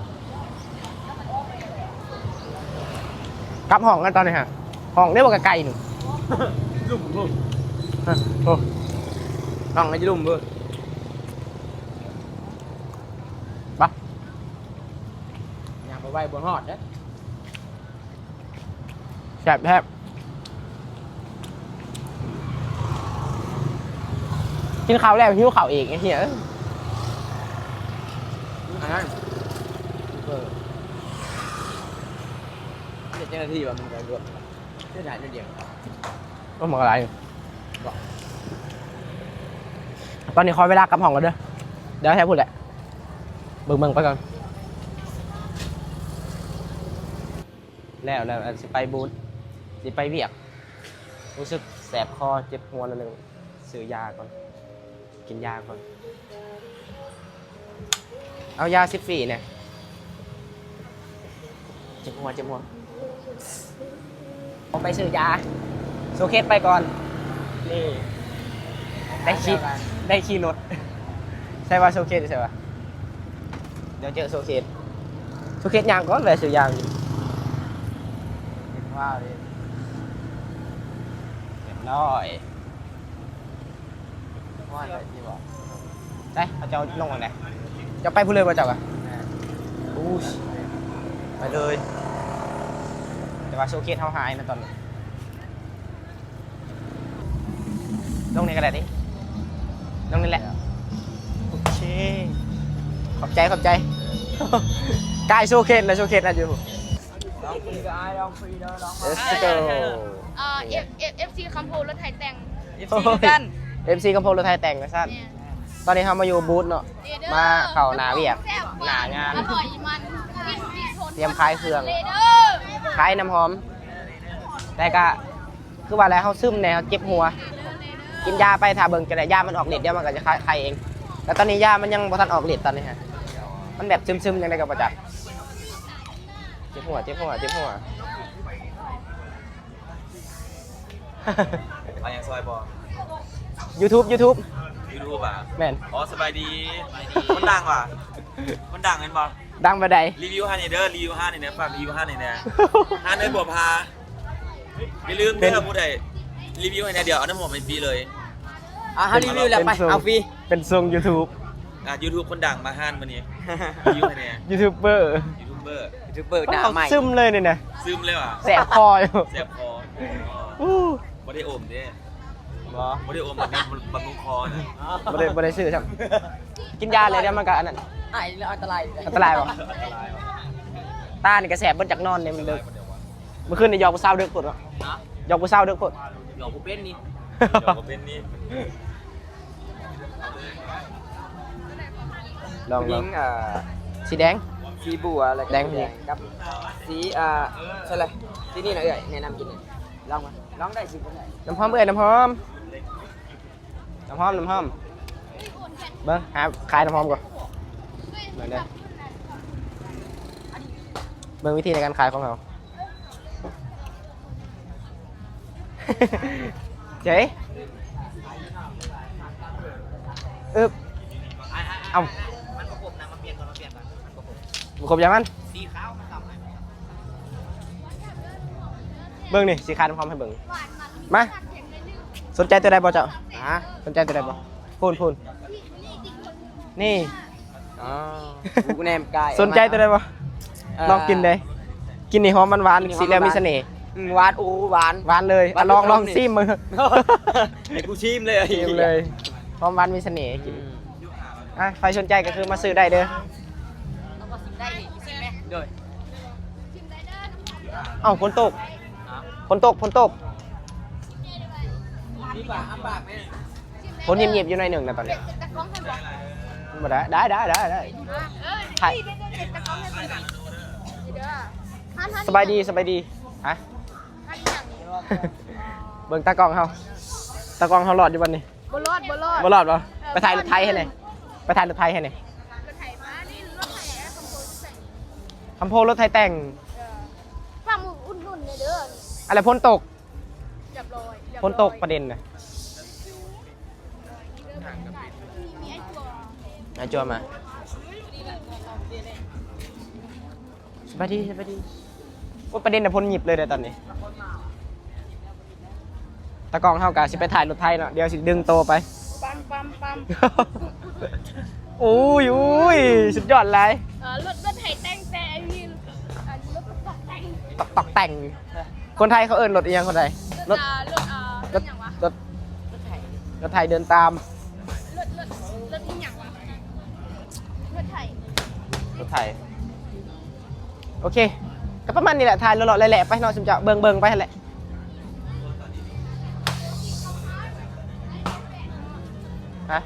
ກັບຫ້ອງກັນຕອນນີ້ຫະ ຫ້ອງເດ້ບໍ່ໄກໆ ນີ້ ລຸ່ມພຸ້ນ ຮະ ໂອ້ ຫ້ອງກໍຢູ່ລຸ່ມພຸ້ນ ໄປ ຍ່າງໄປໄວບໍ່ຮອດເດ້. ແຊບແທ້ ກິນເຂົ້າແລ້ວຫິວເຂົ້າອີກ ໄອ້ເຫ້ຍເອີຍ. ອາຫານ ເອີ ເຮັດເຈົ້າໜ້າທີ່ວ່າມັນກໍລວມ ເຮັດໄດ້ໜ້ອຍດຽວ ໂອ້ ມັນກໍຫຼາຍຢູ່. ຕອນນີ້ຂໍເວລາກັບຫ້ອງກ່ອນເດີ ດຽວແທ້ພຸ້ນແຫຼະ ເບິ່ງໆ ໄປກ່ອນ. ແລ້ວ ແລ້ວ ຊິໄປບູດ ຊິໄປວຽກ ຮູ້ສຶກແສບຄໍເຈັບຫົວໜ້ອຍໜຶ່ງ ຊື້ຢາກ່ອນ ກິນຢາກ່ອນ. ເອົາຢາຊິບຟຣີແດ່ ເຈັບຫົວ ເຈັບຫົວ. ເອົາໄປຊື້ຢາ ໂຊເຄສໄປກ່ອນ. ນີ້ ໄດ້ຂີ່ ໄດ້ຂີ່ລົດ ໃສ່ວ່າໂຊເຄສ ໃສ່ວ່າ ດຽວເຈີໂຊເຄສ ໂຊເຄສຍ່າງກ່ອນ ແວ່ຊື້ຢາ. ວ້າວເດ ຮຽບຮ້ອຍ. ວ່າໄດ້ທີ່ບໍ່ ໃສ ເຂົາເຈົ້າລົງອັນໃດ ເຈົ້າໄປພຸ້ນເລີຍບໍ່ເຈົ້າກະ? ແມ່ນ. ອູ້ຍ ໄປເລີຍ ແຕ່ວ່າໂຊເຄສເຮົາຫາຍນະຕອນນີ້. ລົງນີ້ກໍໄດ້ຕິ ລົງນີ້ແຫຼະ. ໂອເຄ ຂອບໃຈ ຂອບໃຈ. ກາຍໂຊເຄສນະ ໂຊເຄສນະຢູ່ ລອງຟຣີເດີ ອ້າຍ ລອງຟຣີເດີ ລອງມາ. Let's go. ເອີ ເອັຟ ເອັຟ ເອັຟຊີຄຳໂພລົດໄຖແຕ່ງ ເອັຟຊີຄືກັນ ເອັຟຊີຄຳໂພລົດໄຖແຕ່ງວ່າຊັ້ນ. ແມ່ນ. ຕອນນີ້ເຮົາມາຢູ່ບູດເນາະ ນີ້ເດີ ມາເຂົ້າໜ້າວຽກ ແຊບ ໜ້າງານ ອະຮ່ອຍມັນ ຕຽມຂາຍເຄື່ອງ ນີ້ເດີ ຂາຍນ້ຳຫອມ ແຕ່ກະ ຄືວ່າແຫຼະ ເຮົາຊຶມແດ່ ເຮົາເຈັບຫົວ ກິນຢາໄປ ຖ້າເບິ່ງຈັ່ງໃດ ຢາມັນອອກລິດ ດຽວມັນກໍຈະຄາຍ ຄາຍເອງ. ແລ້ວຕອນນີ້ຢາມັນຍັງບໍ່ທັນອອກລິດຕອນນີ້ຮະ ມັນແບບຊຶມໆ ຈັ່ງໃດກໍບໍ່ຈັກ. ເຈັບຫົວ ເຈັບຫົວ ເຈັບຫົວ. ເອົາຫຍັງຊ່ອຍບໍ່? ຢູທູບ ຢູທູບ ຢູທູບຫວາ? ແມ່ນ. ອໍ ສະບາຍດີ ຄົນດັງຫວາ? ຄົນດັງແມ່ນບໍ່? ດັງປານໃດ? ຣີວິວຮ້ານນີ້ເດີ ຣີວິວຮ້ານນີ້ແດ່ ຝາກຣີວິວຮ້ານນີ້ແດ່ ຮ້ານເອື້ອຍບົວພາ. ຢ່າລືມເດີ ຜູ້ໃດຣີວິວໃຫ້ແດ່ ດຽວເອົານ້ຳຫອມໃຫ້ຟຣີເລີຍ. ອ່າ ເຮົາຣີວິວແລ້ວໄປ ເອົາຟຣີ ເປັນຊ່ອງຢູທູບ ອ່າ ຢູທູບຄົນດັງມາຮ້ານມື້ນີ້ ຣີວິວໃຫ້ແດ່ ຢູທູບເບີ ຢູທູບເບີ ຢູທູບເບີໜ້າໃໝ່ ຊຶມເລີຍນີ້ນະ ຊຶມເລີຍຫວາ? ແສບຄໍຢູ່ ແສບຄໍ. ອູ້ ບໍ່ໄດ້ອົມເດ້ ບໍ່ ບໍ່ໄດ້ອົມ ບຳລຸງຄໍນະ ບໍ່ໄດ້ ບໍ່ໄດ້ຊື້ຊ້ຳ. ກິນຢາແລ້ວ ດຽວມັນກໍອັນນັ້ນ ອາຍ ອັນຕະລາຍ ອັນຕະລາຍບໍ່? ຕານີ້ກໍແສບເບິດ ຢາກນອນນີ້ ມັນເດິກ. ມື້ຄືນນີ້ຢອກຜູ້ສາວເດິກໂພດເນາະ ຫະ? ຢອກຜູ້ສາວເດິກໂພດ ຢອກບໍ່ເປັນນີ້ ຢອກບໍ່ເປັນນີ້. ລອງ ຜູ້ຍິງ ລອງ ເອີ ສີແດງ ສີບົວ ແລ້ວກໍ ແດງ ສີແດງກັບສີ ອ່າ ໃສ່ລະ ສີນີ້ນະເອື້ອຍ ແນະນຳກິນນີ້ ລອງມາ ລອງໄດ້ສີ ນ້ຳຫອມເອື້ອຍ ນ້ຳຫອມ. ນ້ຳຫອມ ນ້ຳຫອມ ເບິ່ງ ຫາຂາຍນ້ຳຫອມກ່ອນ ເບິ່ງເດີ ເບິ່ງວິທີໃນການຂາຍຂອງເຮົາ ເຈ້ ອຶບ ເອົ້າ ມັນບໍ່ຄົບນະ ມາປ່ຽນກ່ອນ ມາປ່ຽນກ່ອນ ມັນບໍ່ຄົບ ບໍ່ຄົບຫຍັງມັນ ສີຂາວມັນດຳໃຫ້ ເບິ່ງນີ້ ຊິຂາຍນ້ຳຫອມໃຫ້ເບິ່ງ ມາ ສົນໃຈຕົວໃດບໍ່ເຈົ້າ? ຮະ? ສົນໃຈຕົວໃດບໍ່? ພຸ້ນ ພຸ້ນ ນີ້ ອໍ ກູແນມກາຍ ສົນໃຈຕົວໃດບໍ່? ເອີ ລອງກິນເດ້ ກິນນີ້ຫອມຫວານໆ ສີແລ້ວມີສະເໜ່ ອືມ ຫວານ ໂອ້ ຫວານ ຫວານເລີຍ ອ່ະ ລອງ ລອງຊີມເບິ່ງ ໃຫ້ກູຊີມເລີຍ ຊີມເລີຍ ຫອມຫວານມີສະເໜ່ ກິນ ອືມ ອ່ະ ໃຜສົນໃຈກໍຄືມາຊື້ໄດ້ເດີ ເອົາ ຝົນຕົກ ຝົນຕົກ ຝົນຕົກ ຝົນຫຍິບໆ ຢູ່ໜ້ອຍໜຶ່ງນະຕອນນີ້ ບໍ່ໄດ້ ໄດ້ ໄດ້ ໄດ້ ໄດ້ ສະບາຍດີ ສະບາຍດີ ຮະ ເບິ່ງຕາກ້ອງເຮົາ ຕາກ້ອງເຮົາລອດຢູ່ບໍ່ນີ້? ບໍ່ລອດ ບໍ່ລອດ ບໍ່ລອດບໍ່? ເອີ ໄປຖ່າຍລົດໄຖໃຫ້ແດ່ ໄປຖ່າຍລົດໄຖໃຫ້ແດ່ ລົດໄຖມານີ້ ລົດໄຖ ຄຳໂພລົດໄຖແຕ່ງ ເອີ ຝາກມືອຸດໜູນແດ່ເດີ ອັນລະຝົນຕົກ ຮຽບຮ້ອຍ ຝົນຕົກປະເດັນນະ ມີ ມີໄອ້ຈົວ ໄອ້ຈົວມາ ສະບາຍດີ ສະບາຍດີ ໂອ້ ປະເດັນນະ ຝົນຫຍິບເລີຍເດ້ຕອນນີ້ ຕາກ້ອງເຮົາກະຊິໄປຖ່າຍລົດໄຖເນາະ ດຽວຊິດຶງໂຕໄປ ປັ້ມ ປັ້ມ ປັ້ມ ໂອ້ຍ ໂອ້ຍ ສຸດຍອດຫຼາຍ ເອີ ລົດ ລົດໄຖແຕ່ງແຕ່ອັນນີ້ ອັນລົດຕັກແຕ່ງ ຕັກ ຕັກແຕ່ງ ຄົນໄທເຂົາເອີ້ນລົດອີ່ຫຍັງຄົນໄທ? ລົດ ລົດ ອ່າ ລົດ ລົດ ລົດຫຍັງວະ? ລົດ ລົດໄຖ ລົດໄຖເດີນຕາມ ລົດ ລົດ ລົດອີ່ຫຍັງວະ? ລົດໄຖ ຖ່າຍ ໂອເຄ ກໍປະມານນີ້ແຫຼະ ຖ່າຍເລາະໆແຫຼະໆໄປເນາະ ຊຸມເຈົ້າເບິ່ງໆໄປຫັ້ນແຫຼະ. ຮະ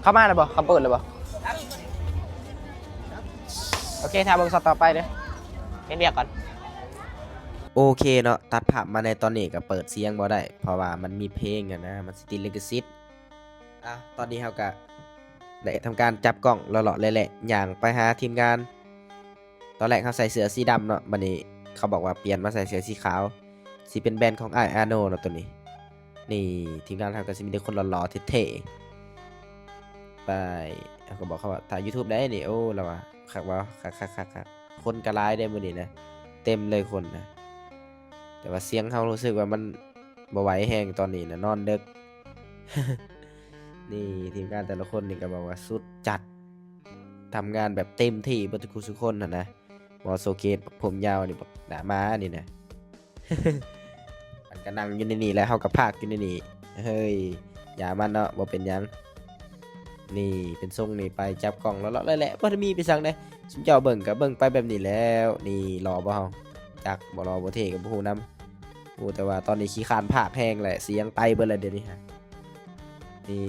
ເຂົ້າມາແລ້ວບໍ່? ເຂົາເປີດແລ້ວບໍ່? ໂອເຄ ຖ້າເບິ່ງຊັອດຕໍ່ໄປເດີ້ ເຮັດວຽກກ່ອນ. ໂອເຄເນາະ ຕັດພາບມາໃນຕອນນີ້ກໍເປີດສຽງບໍ່ໄດ້ ເພາະວ່າມັນມີເພງຫັ້ນນະ ມັນຊິຕິດລິຂະສິດ. ອ່ະ ຕອນນີ້ເຮົາກະໄດ້ທຳການຈັບກ້ອງເລາະໆແຫຼະໆ ຍ່າງໄປຫາທີມງານ. ຕອນແລກເຮົາໃສ່ເສື້ອສີດຳເນາະ ບັດນີ້ເຂົາບອກວ່າປ່ຽນມາໃສ່ເສື້ອສີຂາວ ຊິເປັນແບຣນຂອງອ້າຍອາໂນເນາະໂຕນີ້. ນີ້ ທີມງານເຮົາກໍຊິມີແຕ່ຄົນຫຼໍ່ໆເທ່ໆ ໄປ ເຮົາກໍບອກເຂົາວ່າ ຖ່າຍຢູທູບໄດ໋ນີ້. ໂອ້ ລາວວ່າ ຄັກບໍ່? ຄັກໆໆໆ ຄົນກໍຫຼາຍເດ້ມື້ນີ້ນະ ເຕັມເລີຍຄົນນະ. ແຕ່ວ່າສຽງເຮົາຮູ້ສຶກວ່າມັນບໍ່ໄຫວແຮງຕອນນີ້ນະ ນອນເດິກ. ນີ້ ທີມງານແຕ່ລະຄົນນີ້ກໍບອກວ່າສຸດຈັດ ທຳງານແບບເຕັມທີ່ເບິດທຸກຜູ້ສູ່ຄົນຫັ້ນນະ. ໝໍໂຊເກດ ຜົມຍາວນີ້ ບັກໜ້າໝານີ້ນະ ມັນກໍນັ່ງຢູ່ໃນນີ້ແຫຼະ ເຮົາກໍພາກຢູ່ໃນນີ້. ເຮີ້ຍ ຢ່າມັນເນາະ ບໍ່ເປັນຫຍັງ. ນີ້ເປັນຊົງນີ້ ໄປຈັບກ້ອງເລາະໆແຫຼະໆ ບໍ່ໄດ້ມີໄປສັງເດ້ ຊຸມເຈົ້າເບິ່ງກໍເບິ່ງໄປແບບນີ້ແລ້ວ. ນີ້ຫຼໍ່ບໍ່ເຮົາ? ຈັກບໍ່ຫຼໍ່ບໍ່ເທ່ກໍບໍ່ຮູ້ນຳ ຮູ້ແຕ່ວ່າຕອນນີ້ຂີ້ຄ້ານພາກແຮງແຫຼະ ສຽງໄປເບິດແລ້ວດຽວນີ້. ນີ້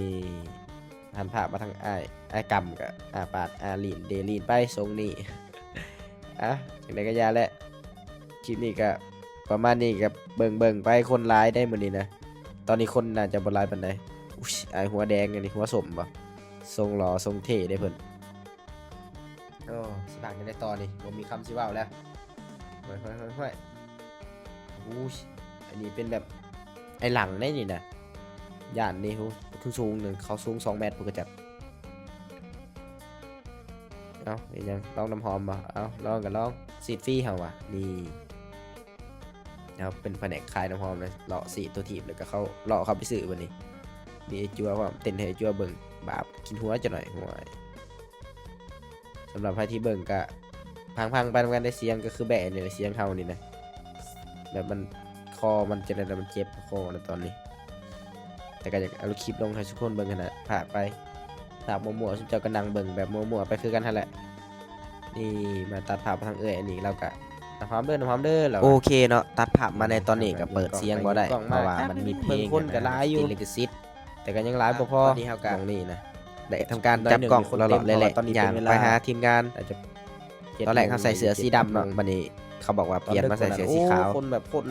ຫັນພາບມາທາງອ້າຍ ອ້າຍກຳກໍອ້າປາກອ້າລີ້ນເດລີ້ນໄປຊົງນີ້. ອ່ະ ຈັ່ງໃດກໍຢ່າແຫຼະ ຄລິບນີ້ກໍປະມານນີ້ ກໍເບິ່ງໆໄປ ຄົນຫຼາຍໄດ໋ມື້ນີ້ນະ. ຕອນນີ້ຄົນໜ້າຈະບໍ່ຫຼາຍປານໃດ. ອຸ້ຍ ອ້າຍຫົວແດງອັນນີ້ ຫົວສົ້ມບໍ່? ຊົງຫຼໍ່ຊົງເທ່ເດ້ເພິ່ນ. ໂອ້ ຊິພາກຈັ່ງໃດຕໍ່ນີ້ ບໍ່ມີຄຳຊິເວົ້າແລ້ວ. ຫ້ວຍ ຫ້ວຍ ຫ້ວຍ ຫ້ວຍ ອູ້ຍ ອັນນີ້ເປັນແບບໄອ້ຫຼັງເດ້ນີ້ນະ ຢ້ານນີ້. ໂອ້ ສູງໆ ເຂົາສູງສອງແມັດພຸ້ນກະຈັກ. ເອົ້າ ເຮັດຫຍັງ? ລອງນ້ຳຫອມບໍ່? ເອົ້າ ລອງກໍລອງ ສີດຟຣີເຮົາວ່າ. ນີ້ ເຮົາເປັນພະແນກຂາຍນ້ຳຫອມເລີຍ ເລາະສີດຕົວທີບ ແລ້ວກໍເຂົ້າ ເລາະເຂົ້າໄປຊື້ບັດນີ້. ມີໄອ້ຈົວພ້ອມ ເຕັ້ນໃຫ້ໄອ້ຈົວເບິ່ງ ບາບກິນຫົວຈັກໜ້ອຍ. ຫ້ວຍ ສຳລັບໃຜທີ່ເບິ່ງກະພັງໆໄປນຳກັນເດີ້ ສຽງກໍຄືແບະນີ້ແຫຼະ ສຽງເຮົານີ້ນະ ແບບມັນ ຄໍມັນຈັ່ງໃດລະ ມັນເຈັບຄໍນະຕອນນີ້. ແຕ່ກໍຢາກເອົາຄລິບລົງໃຫ້ທຸກຄົນເບິ່ງຫັ້ນນະ ພາກໄປ ພາກມົ້ວໆ ຊຸມເຈົ້າກໍນັ່ງເບິ່ງແບບມົ້ວໆໄປຄືກັນຫັ້ນແຫຼະ. ນີ້ ມາຕັດພາບມາທາງເອື້ອຍອັນນີ້ ລາວກະ ນ້ຳຫອມເດີ້ ນ້ຳຫອມເດີ້ ລາວ. ໂອເຄເນາະ ຕັດພາບມາໃນຕອນນີ້ກໍເປີດສຽງບໍ່ໄດ້ ເພາະວ່າມັນມີເພງ ຄົນກໍຫຼາຍຢູ່ ຕິດລິຂະສິດ. ແຕ່ກໍຍັງຫຼາຍບໍ່ພໍ ຕອນນີ້ເຮົາກໍ ໝ່ອງນີ້ນະ ໄດ້ທຳການຈັບກ້ອງເລາະໆແຫຼະໆ ຍ່າງໄປຫາທີມງານ. ຕອນແລກເຮົາໃສ່ເສື້ອສີດຳເນາະ ບັດນີ້ເຂົາບອກວ່າປ່ຽນມາໃສ່ເສື້ອສີຂາວ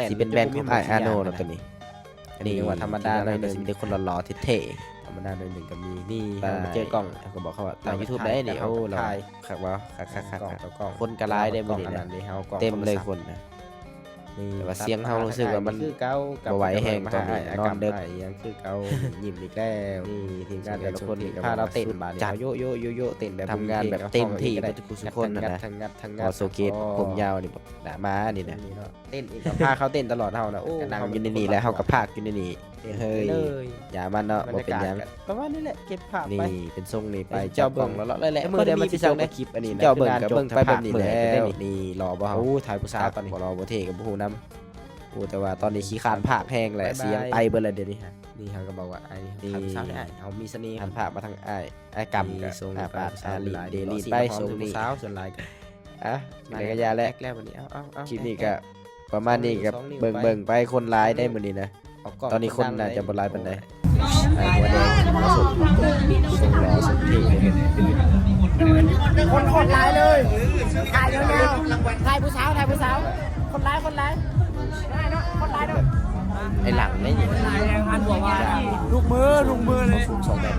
ຊິເປັນແບຣນຂອງອ້າຍອາໂນເນາະໂຕນີ້. ນີ້ ທຳມະດາໜ້ອຍໜຶ່ງ ມີແຕ່ຄົນຫຼໍ່ໆເທ່ໆ ທຳມະດາໜ້ອຍໜຶ່ງກໍມີ. ນີ້ ເຮົາມາເຈີກ້ອງ ເຮົາກໍບອກເຂົາວ່າ ຖ່າຍຢູທູບໄດ໋ນີ້. ໂອ້ ລາວ ຄັກບໍ່? ຄັກໆໆໆ ຄົນກໍຫຼາຍເດ້ມື້ນີ້ນະ ເຕັມເລີຍຄົນນະ. ແຕ່ວ່າສຽງເຮົາຮູ້ສຶກວ່າມັນບໍ່ໄຫວແຮງຕອນນີ້ນະ ນອນເດິກ. ຍິ້ມອີກແລ້ວ. ນີ້ ທີມງານແຕ່ລະຄົນນີ້ພາລາວເຕັ້ນບາດນີ້ ໂຍະໆໆໆ ເຕັ້ນແບບ ທຳງານແບບເຕັມທີ່ເບິດທຸກຜູ້ສູ່ຄົນນະ. ໝໍໂຊເກດ ຜົມຍາວນີ້ ໜ້າໝານີ້ນະ ເຕັ້ນອີກ ພາເຂົາເຕັ້ນຕະຫຼອດເຮົານະ. ໂອ້ ກໍນັ່ງຢູ່ໃນນີ້ແຫຼະ ເຮົາກໍພາກຢູ່ໃນນີ້. ເຮີ້ຍ ຢ່າມັນເນາະ ບໍ່ເປັນຫຍັງ. ປະມານນີ້ແຫຼະ ເກັບພາບໄປ ນີ້ເປັນຊົງນີ້ ໄປຈັບກ້ອງເລາະໆແຫຼະໆ ບໍ່ໄດ້ມີໄປສັງເດ້ ຄລິບອັນນີ້ນະ ເຈົ້າເບິ່ງກໍເບິ່ງໄປແບບນີ້ແຫຼະ. ນີ້ຫຼໍ່ບໍ່ເຮົາ? ໂອ້ ຖ່າຍຜູ້ສາວຕອນນີ້ ບໍ່ຫຼໍ່ບໍ່ເທ່ກໍບໍ່ຮູ້ນຳ. ໂອ້ ແຕ່ວ່າຕອນນີ້ຂີ້ຄ້ານພາກແຮງແຫຼະ ສຽງໄປເບິດແລ້ວດຽວນີ້. ນີ້ເຮົາກໍບອກວ່າ ອ້າຍ ນີ້ ຖ່າຍຜູ້ສາວໄດ້ ອ້າຍ ເຮົາມີສະເໜ່. ຫັນພາບມາທາງອ້າຍ ອ້າຍກຳກໍອ້າປາກອ້າລີ້ນເດລີ້ນໄປຊົງນີ້. ສ່ວນຫຼາຍກໍ ອ່ະ ແລ້ວກໍຢ່າແຫຼະ ຄລິບນີ້ກໍປະມານນີ້ ກໍເບິ່ງໆໄປ ຄົນຫຼາຍໄດ໋ມື້ນີ້ນະ. ຕອນນີ້ຄົນໜ້າຈະບໍ່ຫຼາຍປານໃດ. ຄົນໂຄດຫຼາຍເລີຍ ຖ່າຍຍາວໆ ຖ່າຍຜູ້ສາວ ຖ່າຍຜູ້ສາວ ຄົນຫຼາຍ ຄົນຫຼາຍ ຄົນຫຼາຍເນາະ ຄົນຫຼາຍເນາະ. ໄອ້ຫຼັງໄດ້ຍິນ ອັນບອກວ່າລູກມື ລູກມືເລີຍ ສອງແມັດ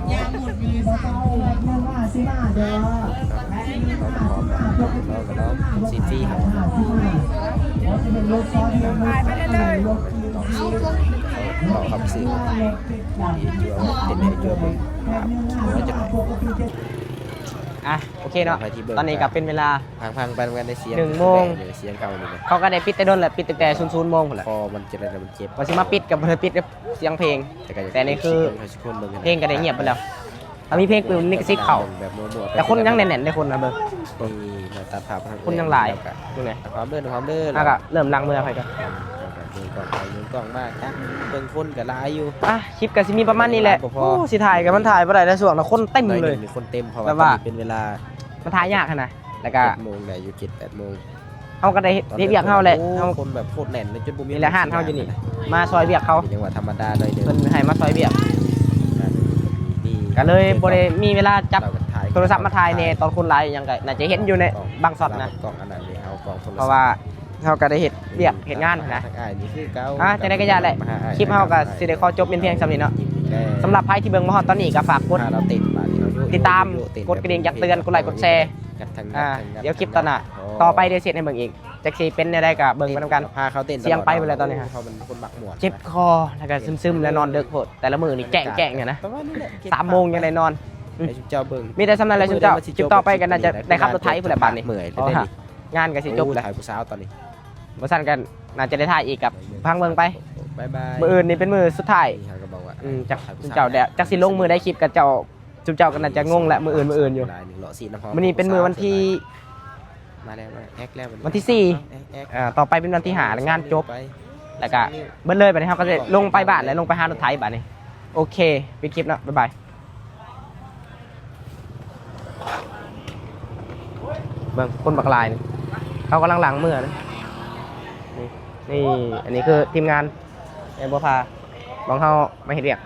ຊິນຟີເຮົາ ຕາຍໄປເລີຍ ເຮົາຂັບຊື້ ເປັນໃຫ້ຕົວເບິ່ງ ອ່ະ ໂອເຄເນາະ ຕອນນີ້ກໍເປັນເວລາ ພັງໆໄປນຳກັນ ໄດ້ສຽງ ໜຶ່ງໂມງ ສຽງເຂົານີ້ນະ ເຂົາກໍໄດ້ປິດແຕ່ດົນແລ້ວ ປິດຕັ້ງແຕ່ສູນໆໂມງພຸ້ນແຫຼະ. ພໍມັນຈະໄດ້ ແຕ່ມັນເຈັບ ວ່າຊິມາປິດກໍບໍ່ໄດ້ປິດ ສຽງເພງ ແຕ່ນີ້ຄືເພງກໍໄດ້ງຽບໄປແລ້ວ ຖ້າມີເພງປຶບ ລິຂະສິດເຂົ້າ ແຕ່ຄົນຍັງແໜ້ນໆເດ້ ຄົນນະເບິ່ງ ນີ້ມາຕັດພາບທາງ ຄົນຍັງຫຼາຍ ເບິ່ງແດ່ ຫອມເດີ ຫອມເດີ ແລ້ວກໍເລີ່ມຫຼັງເມືອໄປກໍ ຍนกล้องไปยนกล้องมา จักเบิ่งคนก็หลายอยู่ อ่ะ คลิปก็สิมีประมาณนี้แหละ บ่พอ โอ้ สิถ่ายก็มันถ่ายบ่ได้แล้ว ช่วงนั้นคนเต็มเลย มีคนเต็ม เพราะว่าตอนนี้เป็นเวลา มันถ่ายยากหั้นนะ แล้วก็ เจ็ดโมงได้อยู่ เจ็ดแปดโมง เฮาก็ได้เฮ็ด เฮ็ดเวียกเฮาแหละ โอ้ เฮา คนแบบโคตรแน่นเลย จนบ่มี นี่แหละ ร้านเฮาอยู่นี่ มาซอยเวียกเขา เป็นจังหวะธรรมดาหน่อยเด้อ เพิ่นให้มาซอยเวียก ก็เลยบ่ได้มีเวลาจับโทรศัพท์มาถ่ายแน่ ตอนคนหลายหยังก็น่าจะเห็นอยู่ในบางช็อตนะ กล้องอันนั้นนี่ เอากล้องโทรศัพท์ เพราะว่าเฮาก็ได้เฮ็ดเวียกเฮ็ดงานหั้นนะ ทางอ้ายนี่คือเก่า อ่ะ จังใดก็อย่าแหละ คลิปเฮาก็สิได้ขอจบเป็นเพียงส่ำนี้เนาะ สำหรับไผที่เบิ่งมาฮอดตอนนี้ก็ฝากกดติดตาม กดกระดิ่งแจ้งเตือน กดไลค์ กดแชร์ อ่า เดี๋ยวคลิปต่อหน้า ต่อไปเดี๋ยวสิเฮ็ดให้เบิ่งอีก จักสิเป็นแนวใดก็เบิ่งไปนำกัน พาเขาเต้น เสียงไปเบิดแล้วตอนนี้ฮะ เฮามันคนมักม่วน เจ็บคอ แล้วก็ซึมๆ แล้วนอนดึกโพด แต่ละมื้อนี่แจ้งๆ เนี่ยนะ ประมาณนี้แหละ สามโมงยังได้นอน อืม ให้ชุมเจ้าเบิ่ง มีแต่ส่ำนั้นแหละชุมเจ้า มื้อใดมันสิจบ คลิปต่อไปก็น่าจะได้ขับรถไถพู้นแหละบาดนี้ เมื่อยแล้ว เพราะว่า เด้นี่ งานก็สิจบแล้ว โอ้ ถ่ายผู้สาวตอนนี้ บ่ซั่นก็น่าจะได้ถ่ายอีก ก็พังเบิ่งไป บ๊ายบาย มื้ออื่นนี่เป็นมื้อสุดท้าย นี่เฮาก็บอกว่า อืม จัก ถ่ายผู้สาว ชุมเจ้า เดี๋ยวจักสิลงมื้อใดคลิปก็เจ้า ชุมเจ้าก็น่าจะงงแหละ มื้ออื่น มื้ออื่นอยู่ มื้อนี้เป็นมื้อวันที่ มาแล้ว มาแอคแล้ว วันที่สี่ แอค แอค อ่า ต่อไปเป็นวันที่ห้า งานจบ ไป แล้วก็เบิดเลย บัดนี้เฮาก็สิลงไปบ้าน แล้วลงไปหารถไถบัดนี้ โอเค ปิดคลิปเนาะ บ๊ายบาย เบิ่ง คนบักหลายนี่ เขากำลังหลั่งเมือนะ นี่ นี่ อันนี้คือทีมงาน แม่บัวพา ของเฮามาเฮ็ดเวียก